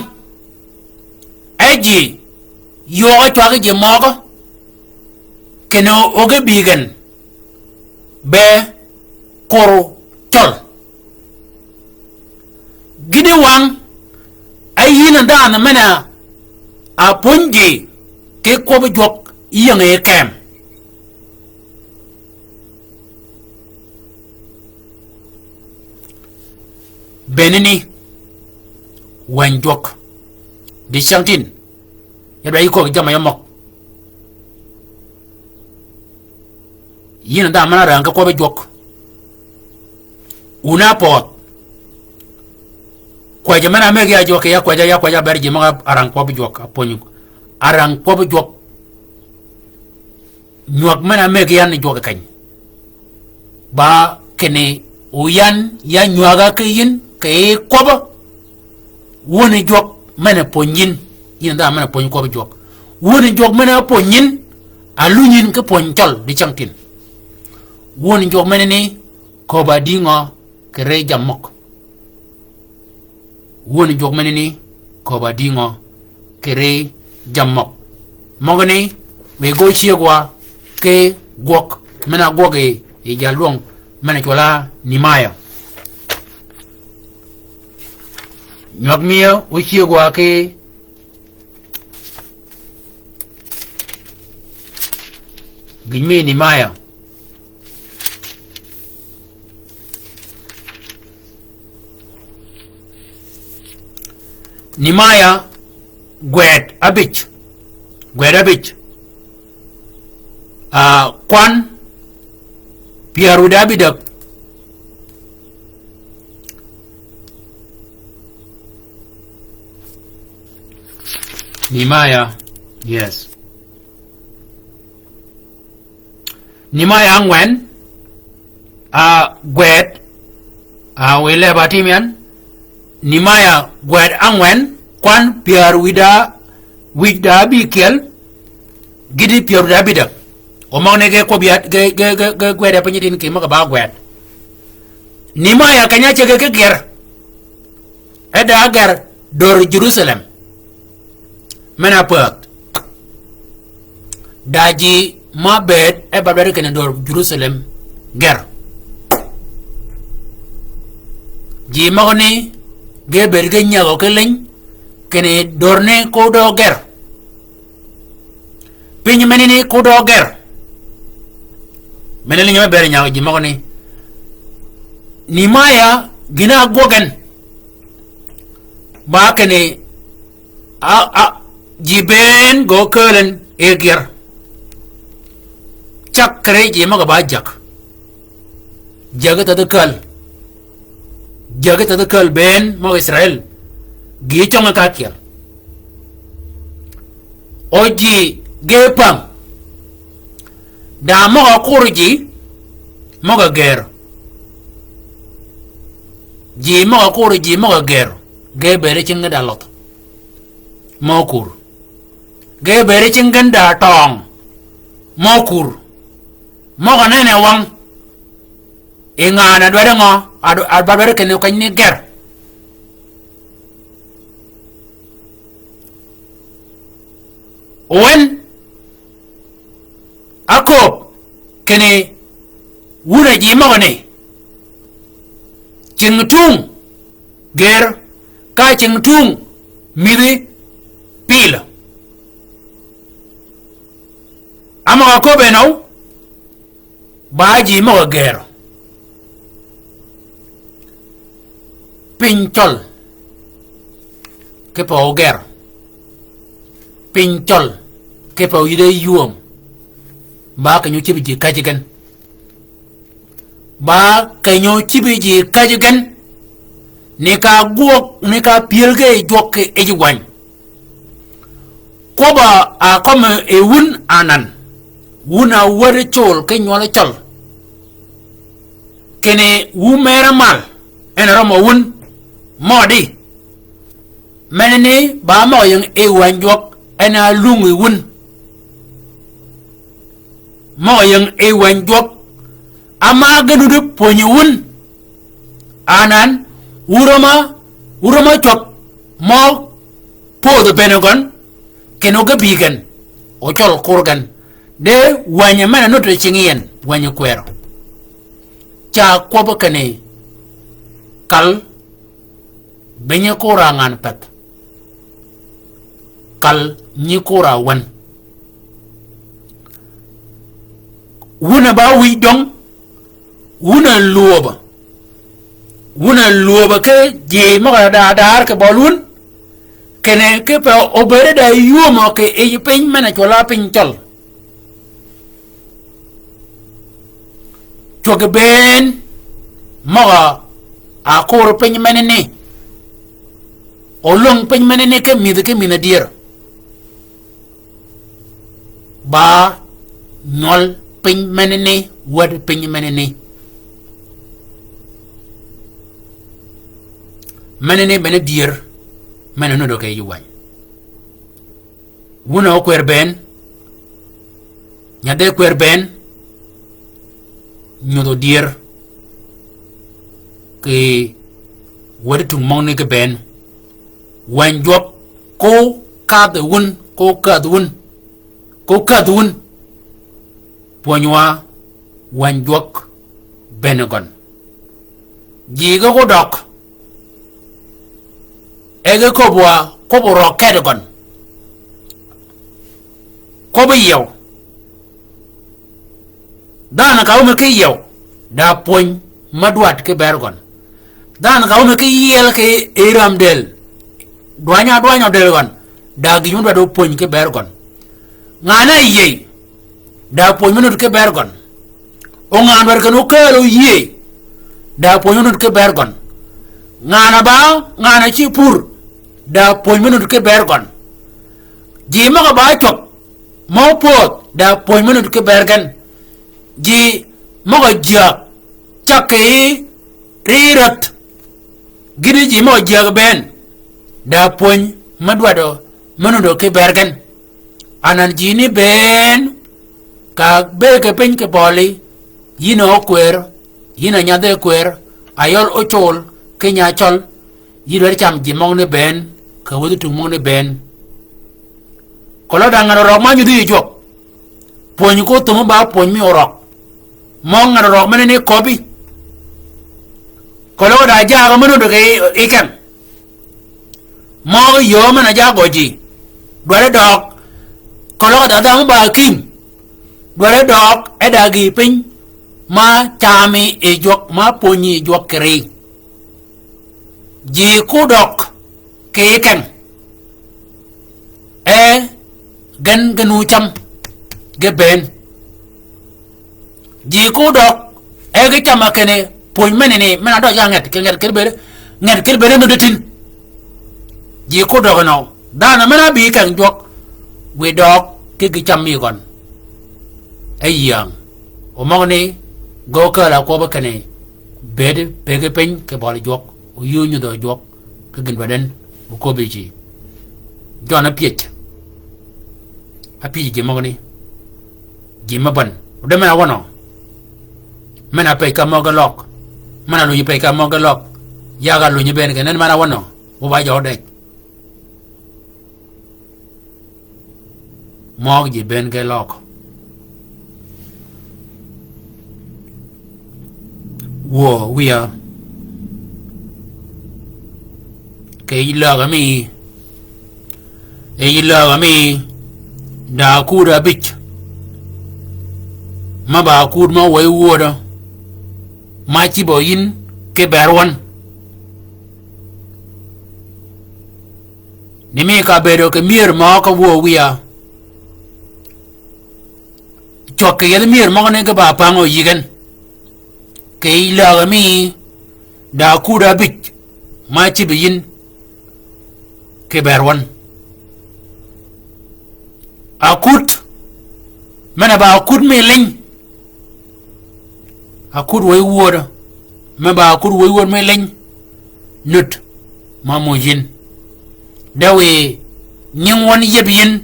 E ji. Yöög-a cwag ji møgø. Kinni o ge bï gen. Be kur cøl. Gïddi wang, a yïn a dhanhø men-a pwönyi ji ki kwøbbi jwøk yï ying yi keem. Benani, wänyi jwøk. Dicängtïn, ya dwa yï köög jammì ya møg. Yïn a dhanhø men-a rang ki kwøbbi jwøk. Wun a pödh. Kwäjji men-a mëggi ya jwøk ya kwäjji, ya kwäjji a ber ji møg-a rang kwøbbi jwøk, a pwönyi. A rang kwøbbi jwøk. Nywäg men-a mëggi yan ni jwøk keny. Ba kinni o yan ya nywäg-a ki yïn, kì yij kwøbbø. Wöni jwøk men-a pwönyi yïn, yïn a dhanhø men-a pwönyi kwøbbi jwøk. Wöni jwøk men-a pwönyi yïn, a lunyi yïn ki pwönyi cøl dicängtïn. Wöni jwøk menani, köbb-a dï ngø kì ri jammì møg. Wöni jwøk menani, köbb-a dï ngø kì ri jammì møg. Møgani, wiy ge ócyëg wa ki gwøg men-a gwøg yi, yi jalwøng men-a cwøl-a Nimayà. Nywäg mï ócyëg wa ki gïn mi Nimayà. Nimayà gwed abïj. Gwed abïj. Ah, kwan pyär wïdá abïdäg. Nimayà, yes. Nimayà ángwen, ah, gwed, ah, wiy leb-a tïm yan. Nimayà gwed ángwen, kwan pyär wïdá Wïj da ábïkyel, gïti pyär da ábïdäg. O møgani ge kwøb ya, ge, ge, ge, ge gwed ya piny tin kì møg-a ba gwed. Nehemia keny-a áceg ki ger. E da áger dör Jerusalem. Men-a pädh. Da ji ma bëëd e ba dwaddi kinni dör Jerusalem ger. Ji møgani ge bëëd ge nyägø ki liny kinni dörni ko dø ger. Piny menani ko dø ger. Men-a liny me bëëd nyägø ji møgani. Nehemia gïn-a ágwøg gen. Ba kinni a, a, ji bënn gø kääl en e ger. Cakre ji møg-a ba jäg. Jägi thädhi kääl. Jägi thädhi kääl bënn møg-a Israil. Gï cønge ka ákyel. O ji ge päng. Da møg-a kur ji møg-a ger. Ji møg-a kur ji møg-a ger. Ge bëëd cing gen da lødh. Mø kur. Ge bëëd cing gen da tøng. Mø kur. Møg-a nene wang. I ngan-a dwaddi ngø, a dwa-, a ba dwaddi kinni keny ni ger. Wen, ákööb kinni wun a ji møgani. Cing tung ger, ka cing tung mïdhi pilø. Ama ka köbbe nøw, ba ji møg-a ger. Piny cøl. Kipe oger. Piny cøl. Kipe oyïde yum. Ba keny-a ócïb ji käjji gen. Ba keny-a ócïb ji käjji gen. Ni ka gwøg, ni ka pyël ge jwøk ki yij wäny. Kwøbb-a a kømmi yi wun anan. Wun a wäd col ki nywøl cøl. Kinni wu mer-a mal, en a rømmi wun, mødi. Menani ba møg-a ying yi wäny jwøk, en a lung yi wun. Møg-a ying yi wäny jwøk, ama ge nuti pwönyi wun. Anan, wu rømmi, wu rømmi cwøb, mø pödhi bënn gøn, kinni ógebï gen, o cøl kur gen. De wänyi men-a nuti cingi yi en, wänyi kwer. Ca kwøbbi kinni kal, bi nyi kur-a ngan pädh. Kal nyi kur-a wän. Wun a ba wïj døng, wun a lwöbø. Wun a lwöbø ki ji møg-a da dar kì bøl wun. Kinni kipe obëëde da yumø kì yij piny men-a cwøl-a piny cøl. Cwøggi bënn møg-a kur piny menani. Olöng piny menani ki mïdhi ki mïdhi adyër. Ba nywøl piny menani, wäd piny menani. Menani bene dyër, men-a nuti kì yij wäny. Wun a ókwer bënn, nyaddhe kwer bënn, nyodh odyër, kì wädi tung møgani ki bënn. Wäny jwøk, ko kadh wun, ko kadh wun, ko kadh wun. Pwönywa wäny jwøk bënn gøn. Ji ge kodøg. E ge köbbi wa, köbbi røg kedi gøn. Köbbi yiew. Dhanhø ka ómi ki yiew, da pwöny me dwaddi ki ber gøn. Dhanhø ka ómi ki yiel ki yi räm dël, dwany-a dwany-a dël gøn, da gïn me dwaddi ópwöny ki ber gøn. Ngan-a yïëy, da pwöny me nuti ki ber gøn. O ngan dwaddi ken ókääl óyïëy, da pwöny me nuti ki ber gøn. Ngan-a ba, ngan-a ci pur, da pwöny me nuti ki ber gøn. Ji møg-a ba cwøb, mø pödh, da pwöny me nuti ki ber gen. Ji møg-a jyääg, cag kì ri rädh. Gïti ji møg-a jyääg bënn, da pwöny me dwaddi Men nuti ki ber gen. Anan ji ni bënn, ka bëëg kì piny kì bøli, yïn a ókwër, yïn a nyadhi kwër, ayøl ócol, ki nya cøl, yï dwaddi cam ji møgani bënn, kì wäthi tung møgani bënn. Keløg da ngan røg ma nyudhi yi jwøk. Pwönyi ko thömi ba pwönyi mi orøg. Møg ngan røg mene ni köbbi. Keløg da jaag men nuti kì yi keng. Møg yöö men a jaag gø ji. Dwaddi døg. Keløg da dha mi ba kïng. Dwaddi døg e da gïï piny. Ma cami yi jwøk, ma pwönyi yi jwøk kì ri. Ji ko døg kì yi keng. E gen ge nu cam ge bënn. Ji ko døg e ge cam a kinni pwönyi menani, men a døg ya nget, kì nget kì bëëd, nget kì bëëd nuti tin. Ji ko døg nø. Dhanhø men a bï keng jwøk. Wiy døg ki gï cam mi gøn. E yïäng. O møgani, gø kääl a kwøbbi kinni. Bëëd pëggi piny kì bøli jwøk. O yï ónyudhø jwøk. Ki gïn dwaddi en, oköbbi ji. Jøn a pyëj. A pyëj ji møgani. Ji me bän. O de men a wønø. Men a pëj ka møg ge løg. Men a lunyi pëj ka møg ge løg. Yag a lunyi bënn gen, en men a wønø. O ba jø dej. Møg ji bënn ge løg. Wuö wiya. Kì yij läga mi. Yij läga mi. Da kud abij. Ma ba kud ma wëy wödø. Ma cïbø yïn ki bër wøn. Ni mi ka bëëdø kì myër mø ka wuö wiya. Cwøk kì yethi myër møgani ge ba pängø yï gen. Kì yij läga mi da akud abij ma cïbø yïn ki bër wøn. Akut, men a ba akut mi liny. Akut wëy wödø. Me ba akut wëy wödø mi liny. Nut. Ma moj yïn. De wiy nying wøn yieb yïn.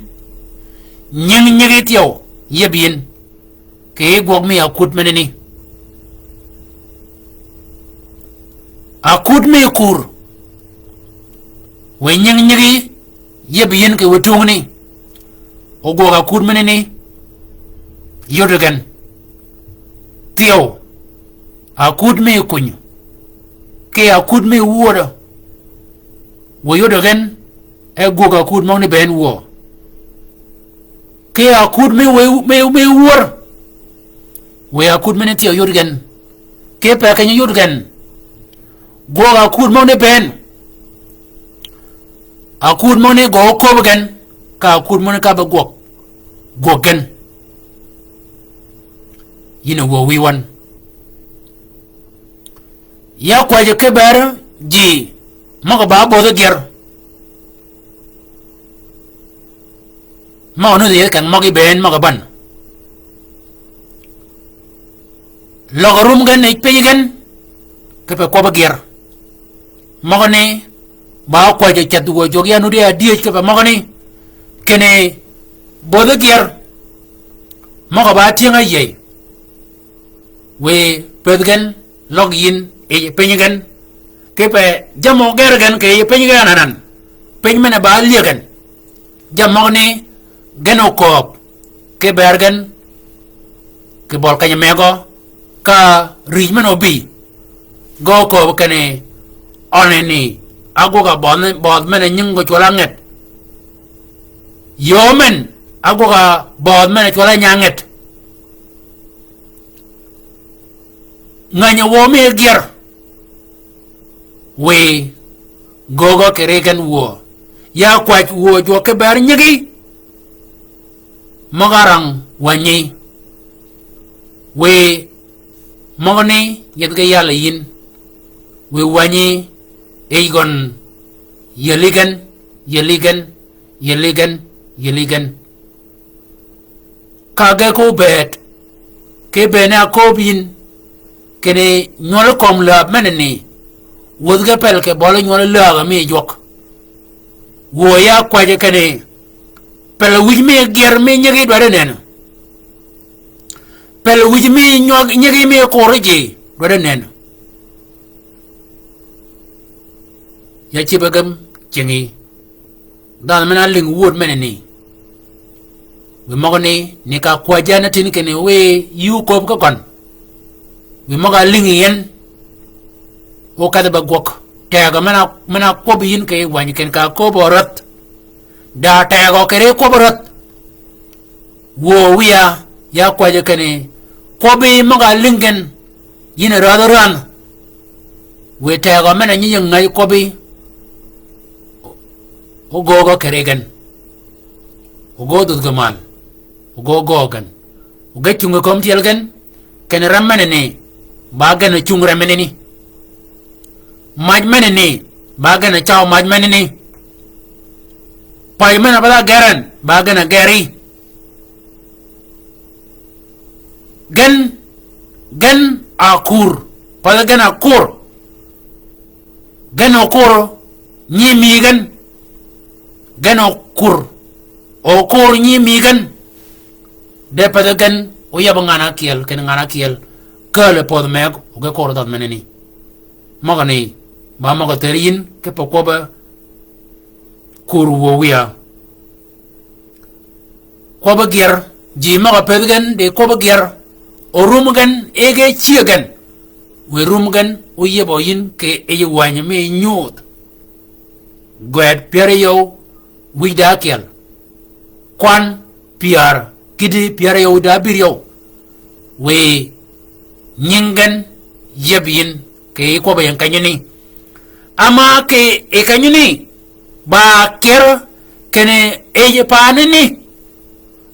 Nying nyigi thyew yieb yïn. Kì yij gwøg mi akut menani. Akut mi kur. Wiy nying nyigi yieb yïn kì wëtungni. O gwøg akut menani. Yod gen. Thyew. Akut mi kuny. Kì akut mi wödø. Wiy yod gen. E gwøg akut møgani bënn wuö. Kì akut mi wëy, mi, mi wör. Wiy akut mene thyew yod gen. Kì pe kenyi yod gen. Gwøg akut møgani bënn. Akut møgani gø köbbi gen. Ka akut møgani ka be gwøg. Gwøg gen. Yïn a wuö wiy wøn. Ya kwäjji ki bër ji møg-a ba bödhi gyär. Møg-a nudhi yethi keng møg-a bënn møg-a bän. Løg-a rum gen yij piny gen. Kipe kwøbbi gyär. Møgani ba kwäjji ceth wuö jwøk ya nudhi adyëj kipe møgani. Kinni bödhi gyär. Møg-a ba tyëng áyïëy. Wiy pëth gen løg yïn yij piny gen. Kipe jammì óger gen kì yij piny gen anan. Piny men-a ba lyëg gen. Jammì møgani gen okööb. Ki bër gen. Kì bøl keny-a mëggø. Ka rïj men-a óbï. Gø okööb kinni. Øneni. Ágwøg-a bødh, bødh men-a nying gø cwøl-a nget. Yöö men. Ágwøg-a bødh men-a cwøl-a nya nget. Ngänyi wuö mi gyär. Wiy göögø kì ri gen wuö. Ya kwäj wuö jwøk ki bër nyigi. Møg-a rang wänyi. Wiy møgani yethi ge yal yïn. Wiy wänyi yij gøn yäli gen, yäli gen, yäli gen, yäli gen. Ka ge ko bëëd, ki bënn-a kööb yïn, kinni nywøl kömi läb menani, wäthi ge pel kì bøli nywøl läga mi jwøk. Wuö ya kwäjji kinni, pel wïj mi gyer mi nyigi dwaddi nenni. Pel wïj mi nywag-, nyigi mi kuri ji dwaddi nenni. Ya cïbe gem cingi. Dhanhø men-a álïng wööd menani. Wiy møgani, ni ka kwäjji en tïn kinni wiy yï ókööb ki gøn. Wiy møg-a álïngi yi en. O kedhi be gwøg. Tegø men-a, men-a kwøbbi yïn kì yij wäny kinni ka köbbi rädh. Da tegø kì ri kwøbbi rädh. Wuö wïya, ya kwäjji kinni, kwøbbi møg-a álïng gen, yïn rädhi ränh. Wiy tegø men-a nyi ying ngäj kwøbbi. Ogöögø kì ri gen. Ogöög dhudh gø mal. Ogöög gøøg gen. Oge cungi kömi tyel gen. Kinni rem menani, ba gen ocung rem menani. Mac menani, ba gen ocaw mac menani. Paj men-a ba dha geren, ba gen ogeri. Gen, gen a kur, path gen a kur. Gen okur nyi mi gen. Gen okur. Okur nyi mi gen. De path gen oyab ngan ákyel, kinni ngan ákyel. Kääl e pödh meg, oge kur dhanh menani. Møgani, ba møg-a thër yïn, kipe kwøbbe kur wuö wïya. Kwøbbi gyer, ji møg-a pëthi gen di kwøbbi gyer, orum gen e ge cyëg gen. Wiy rum gen oyiebø yïn kì yij wäny mi nyudh. Gwed pyär yøw wïj da ákyel. Kwan pyär kidi pyär yøw da ábïr yøw. Wiy nying gen yieb yïn kì kwøbbi ying kenyani. Ama kì yi kenyani, ba kyer kinni yij paanani.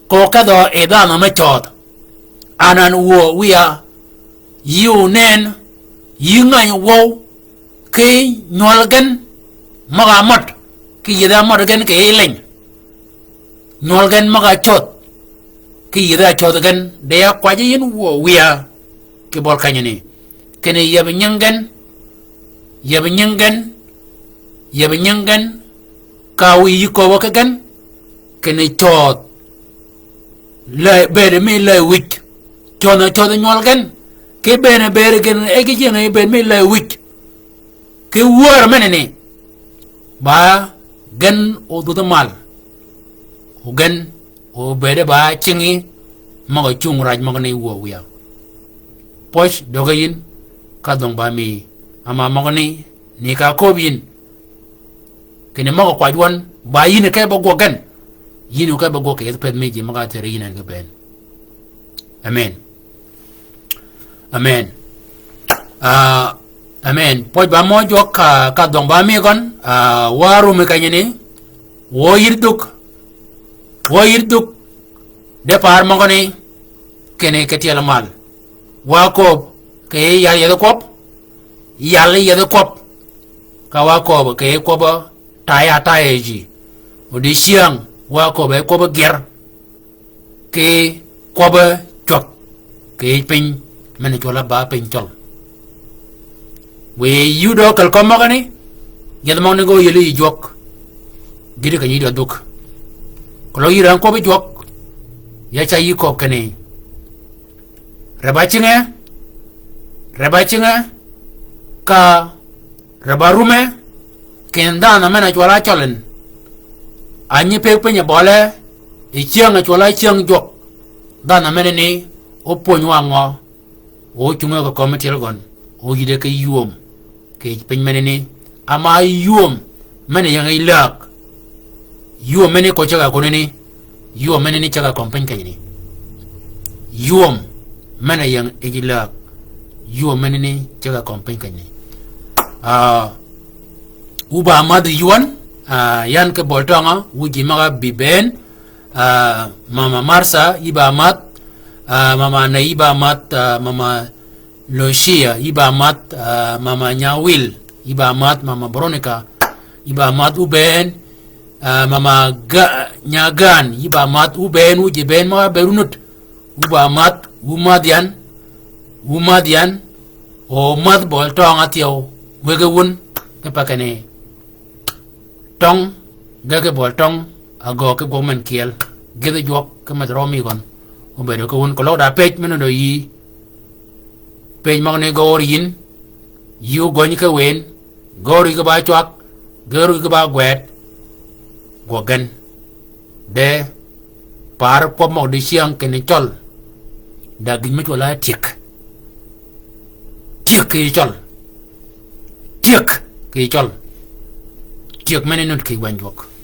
Kö kedhø yi dhanhø me cøødh. Anan wuö wïya, yï onen, yï ngäny wøw, ki nywøl gen, møg-a mød, ki yïdhe mød gen kì yij liny. Nywøl gen møg-a cödh, ki yïdhe cödh gen, de ya kwäjji yïn wuö wïya, kì bøl kenyani. Kinni yieb nying gen, yieb nying gen, yieb nying gen, ka wiy yï köbø ki gen, kinni cödh. Lëy, bëëd mi lëy wïj. Cödh, cödh nywøl gen. Ki bëëd, bëëd gen, e ki jeng bëëd mi lëy wïj. Ki wör menani. Ba gen odhudh mal. O gen obëëde ba cingi møg-a cung raj møgani wuö wïya. Pwøj döggi yïn ka dhøng ba mi. Ama møgani ni ka köbbi yïn. Kinni møg-a kwäj wøn, ba yïn ke be gwøg gen. Yïn ke be gwøg kì yethi pëth mi ji møg-a thër yïn en ge bënn. Amen. Amen. Ah, amen. Pwøj ba mø jwøk ka, ka dhøng ba mi gøn, ah, wa rumi kenyani, wø yïr dhuk, wø yïr dhuk, de par møgøni, kinni kì tyel mal. Wa kööb, kì yal yethi kwøb, yal yethi kwøb. Ka wa kööb, kì kwøb, taya taya ji. Odiecyäng, wa kööb, kwøb gyer. Ki kwøb cwäg. Ki piny, men cwøl ba piny cøl. Wiy yï dø kel kömi møgani, yethi møgani gø yeli yï jwøk. Gïti kenyi dø dhuk. Keløg yï räng kwøb jwøk. Ya ca yï kööb kinni. Reba cinge, reba cinge, ka reba rume, kin dhanhø men-a cwøl a cøl en. A nyi pëgg piny a bøle, yi cyäng a cwøl a cyäng jwøk. Dhanhø menani, opwöny wa ngø, o cunge kì kömi tyel gøn, o yïde ki ywöm. Kì piny menani, ama ywöm, men-a ying yij läg. Ywöm menani ko ceg-a konani, ywöm menani ceg-a kömi piny kenyani. Ywöm, men-a ying yij läg. Ywöm menani ceg-a kömi piny kenyani. Ah, wu ba mädh ywøn, ah, yan ki bøl tøngø, wu ji møg-a bï bënn, ah, mama Martha, yï ba mädh, ah, mama Nay, yï ba mädh, ah, mama Lucia, yï ba mädh, ah, mama Nyawil, yï ba mädh, mama Veronica, yï ba mädh wu bënn, ah, mama Ga-, Nyagan, yï ba mädh wu bënn, wu ji bënn, mø ber wu nud, wu ba mädh, wu mädh yan, wu mädh yan, o mädh bøl tøng athyew, wege wun, kipe kinni. Tøng, Ge ki bøl tøng, agø ki gwøg men kyel. Gidhi jwøk ki meth rømi gøn. Obedø ki wun koløg da pëj men odø yi. Pëj møgni gø ör yin. Yi ogøny ki wen. Gø ör yi ki ba cwag. Gø ör yi ki ba gwed. Gwøg gen. De. Par kwøb møg di cyäng kinni cøl. Da gïn me cwøl a tyëg. Tyëg ki cøl. Tyëg ki cøl. Tyëg men inut ki wänjwøk.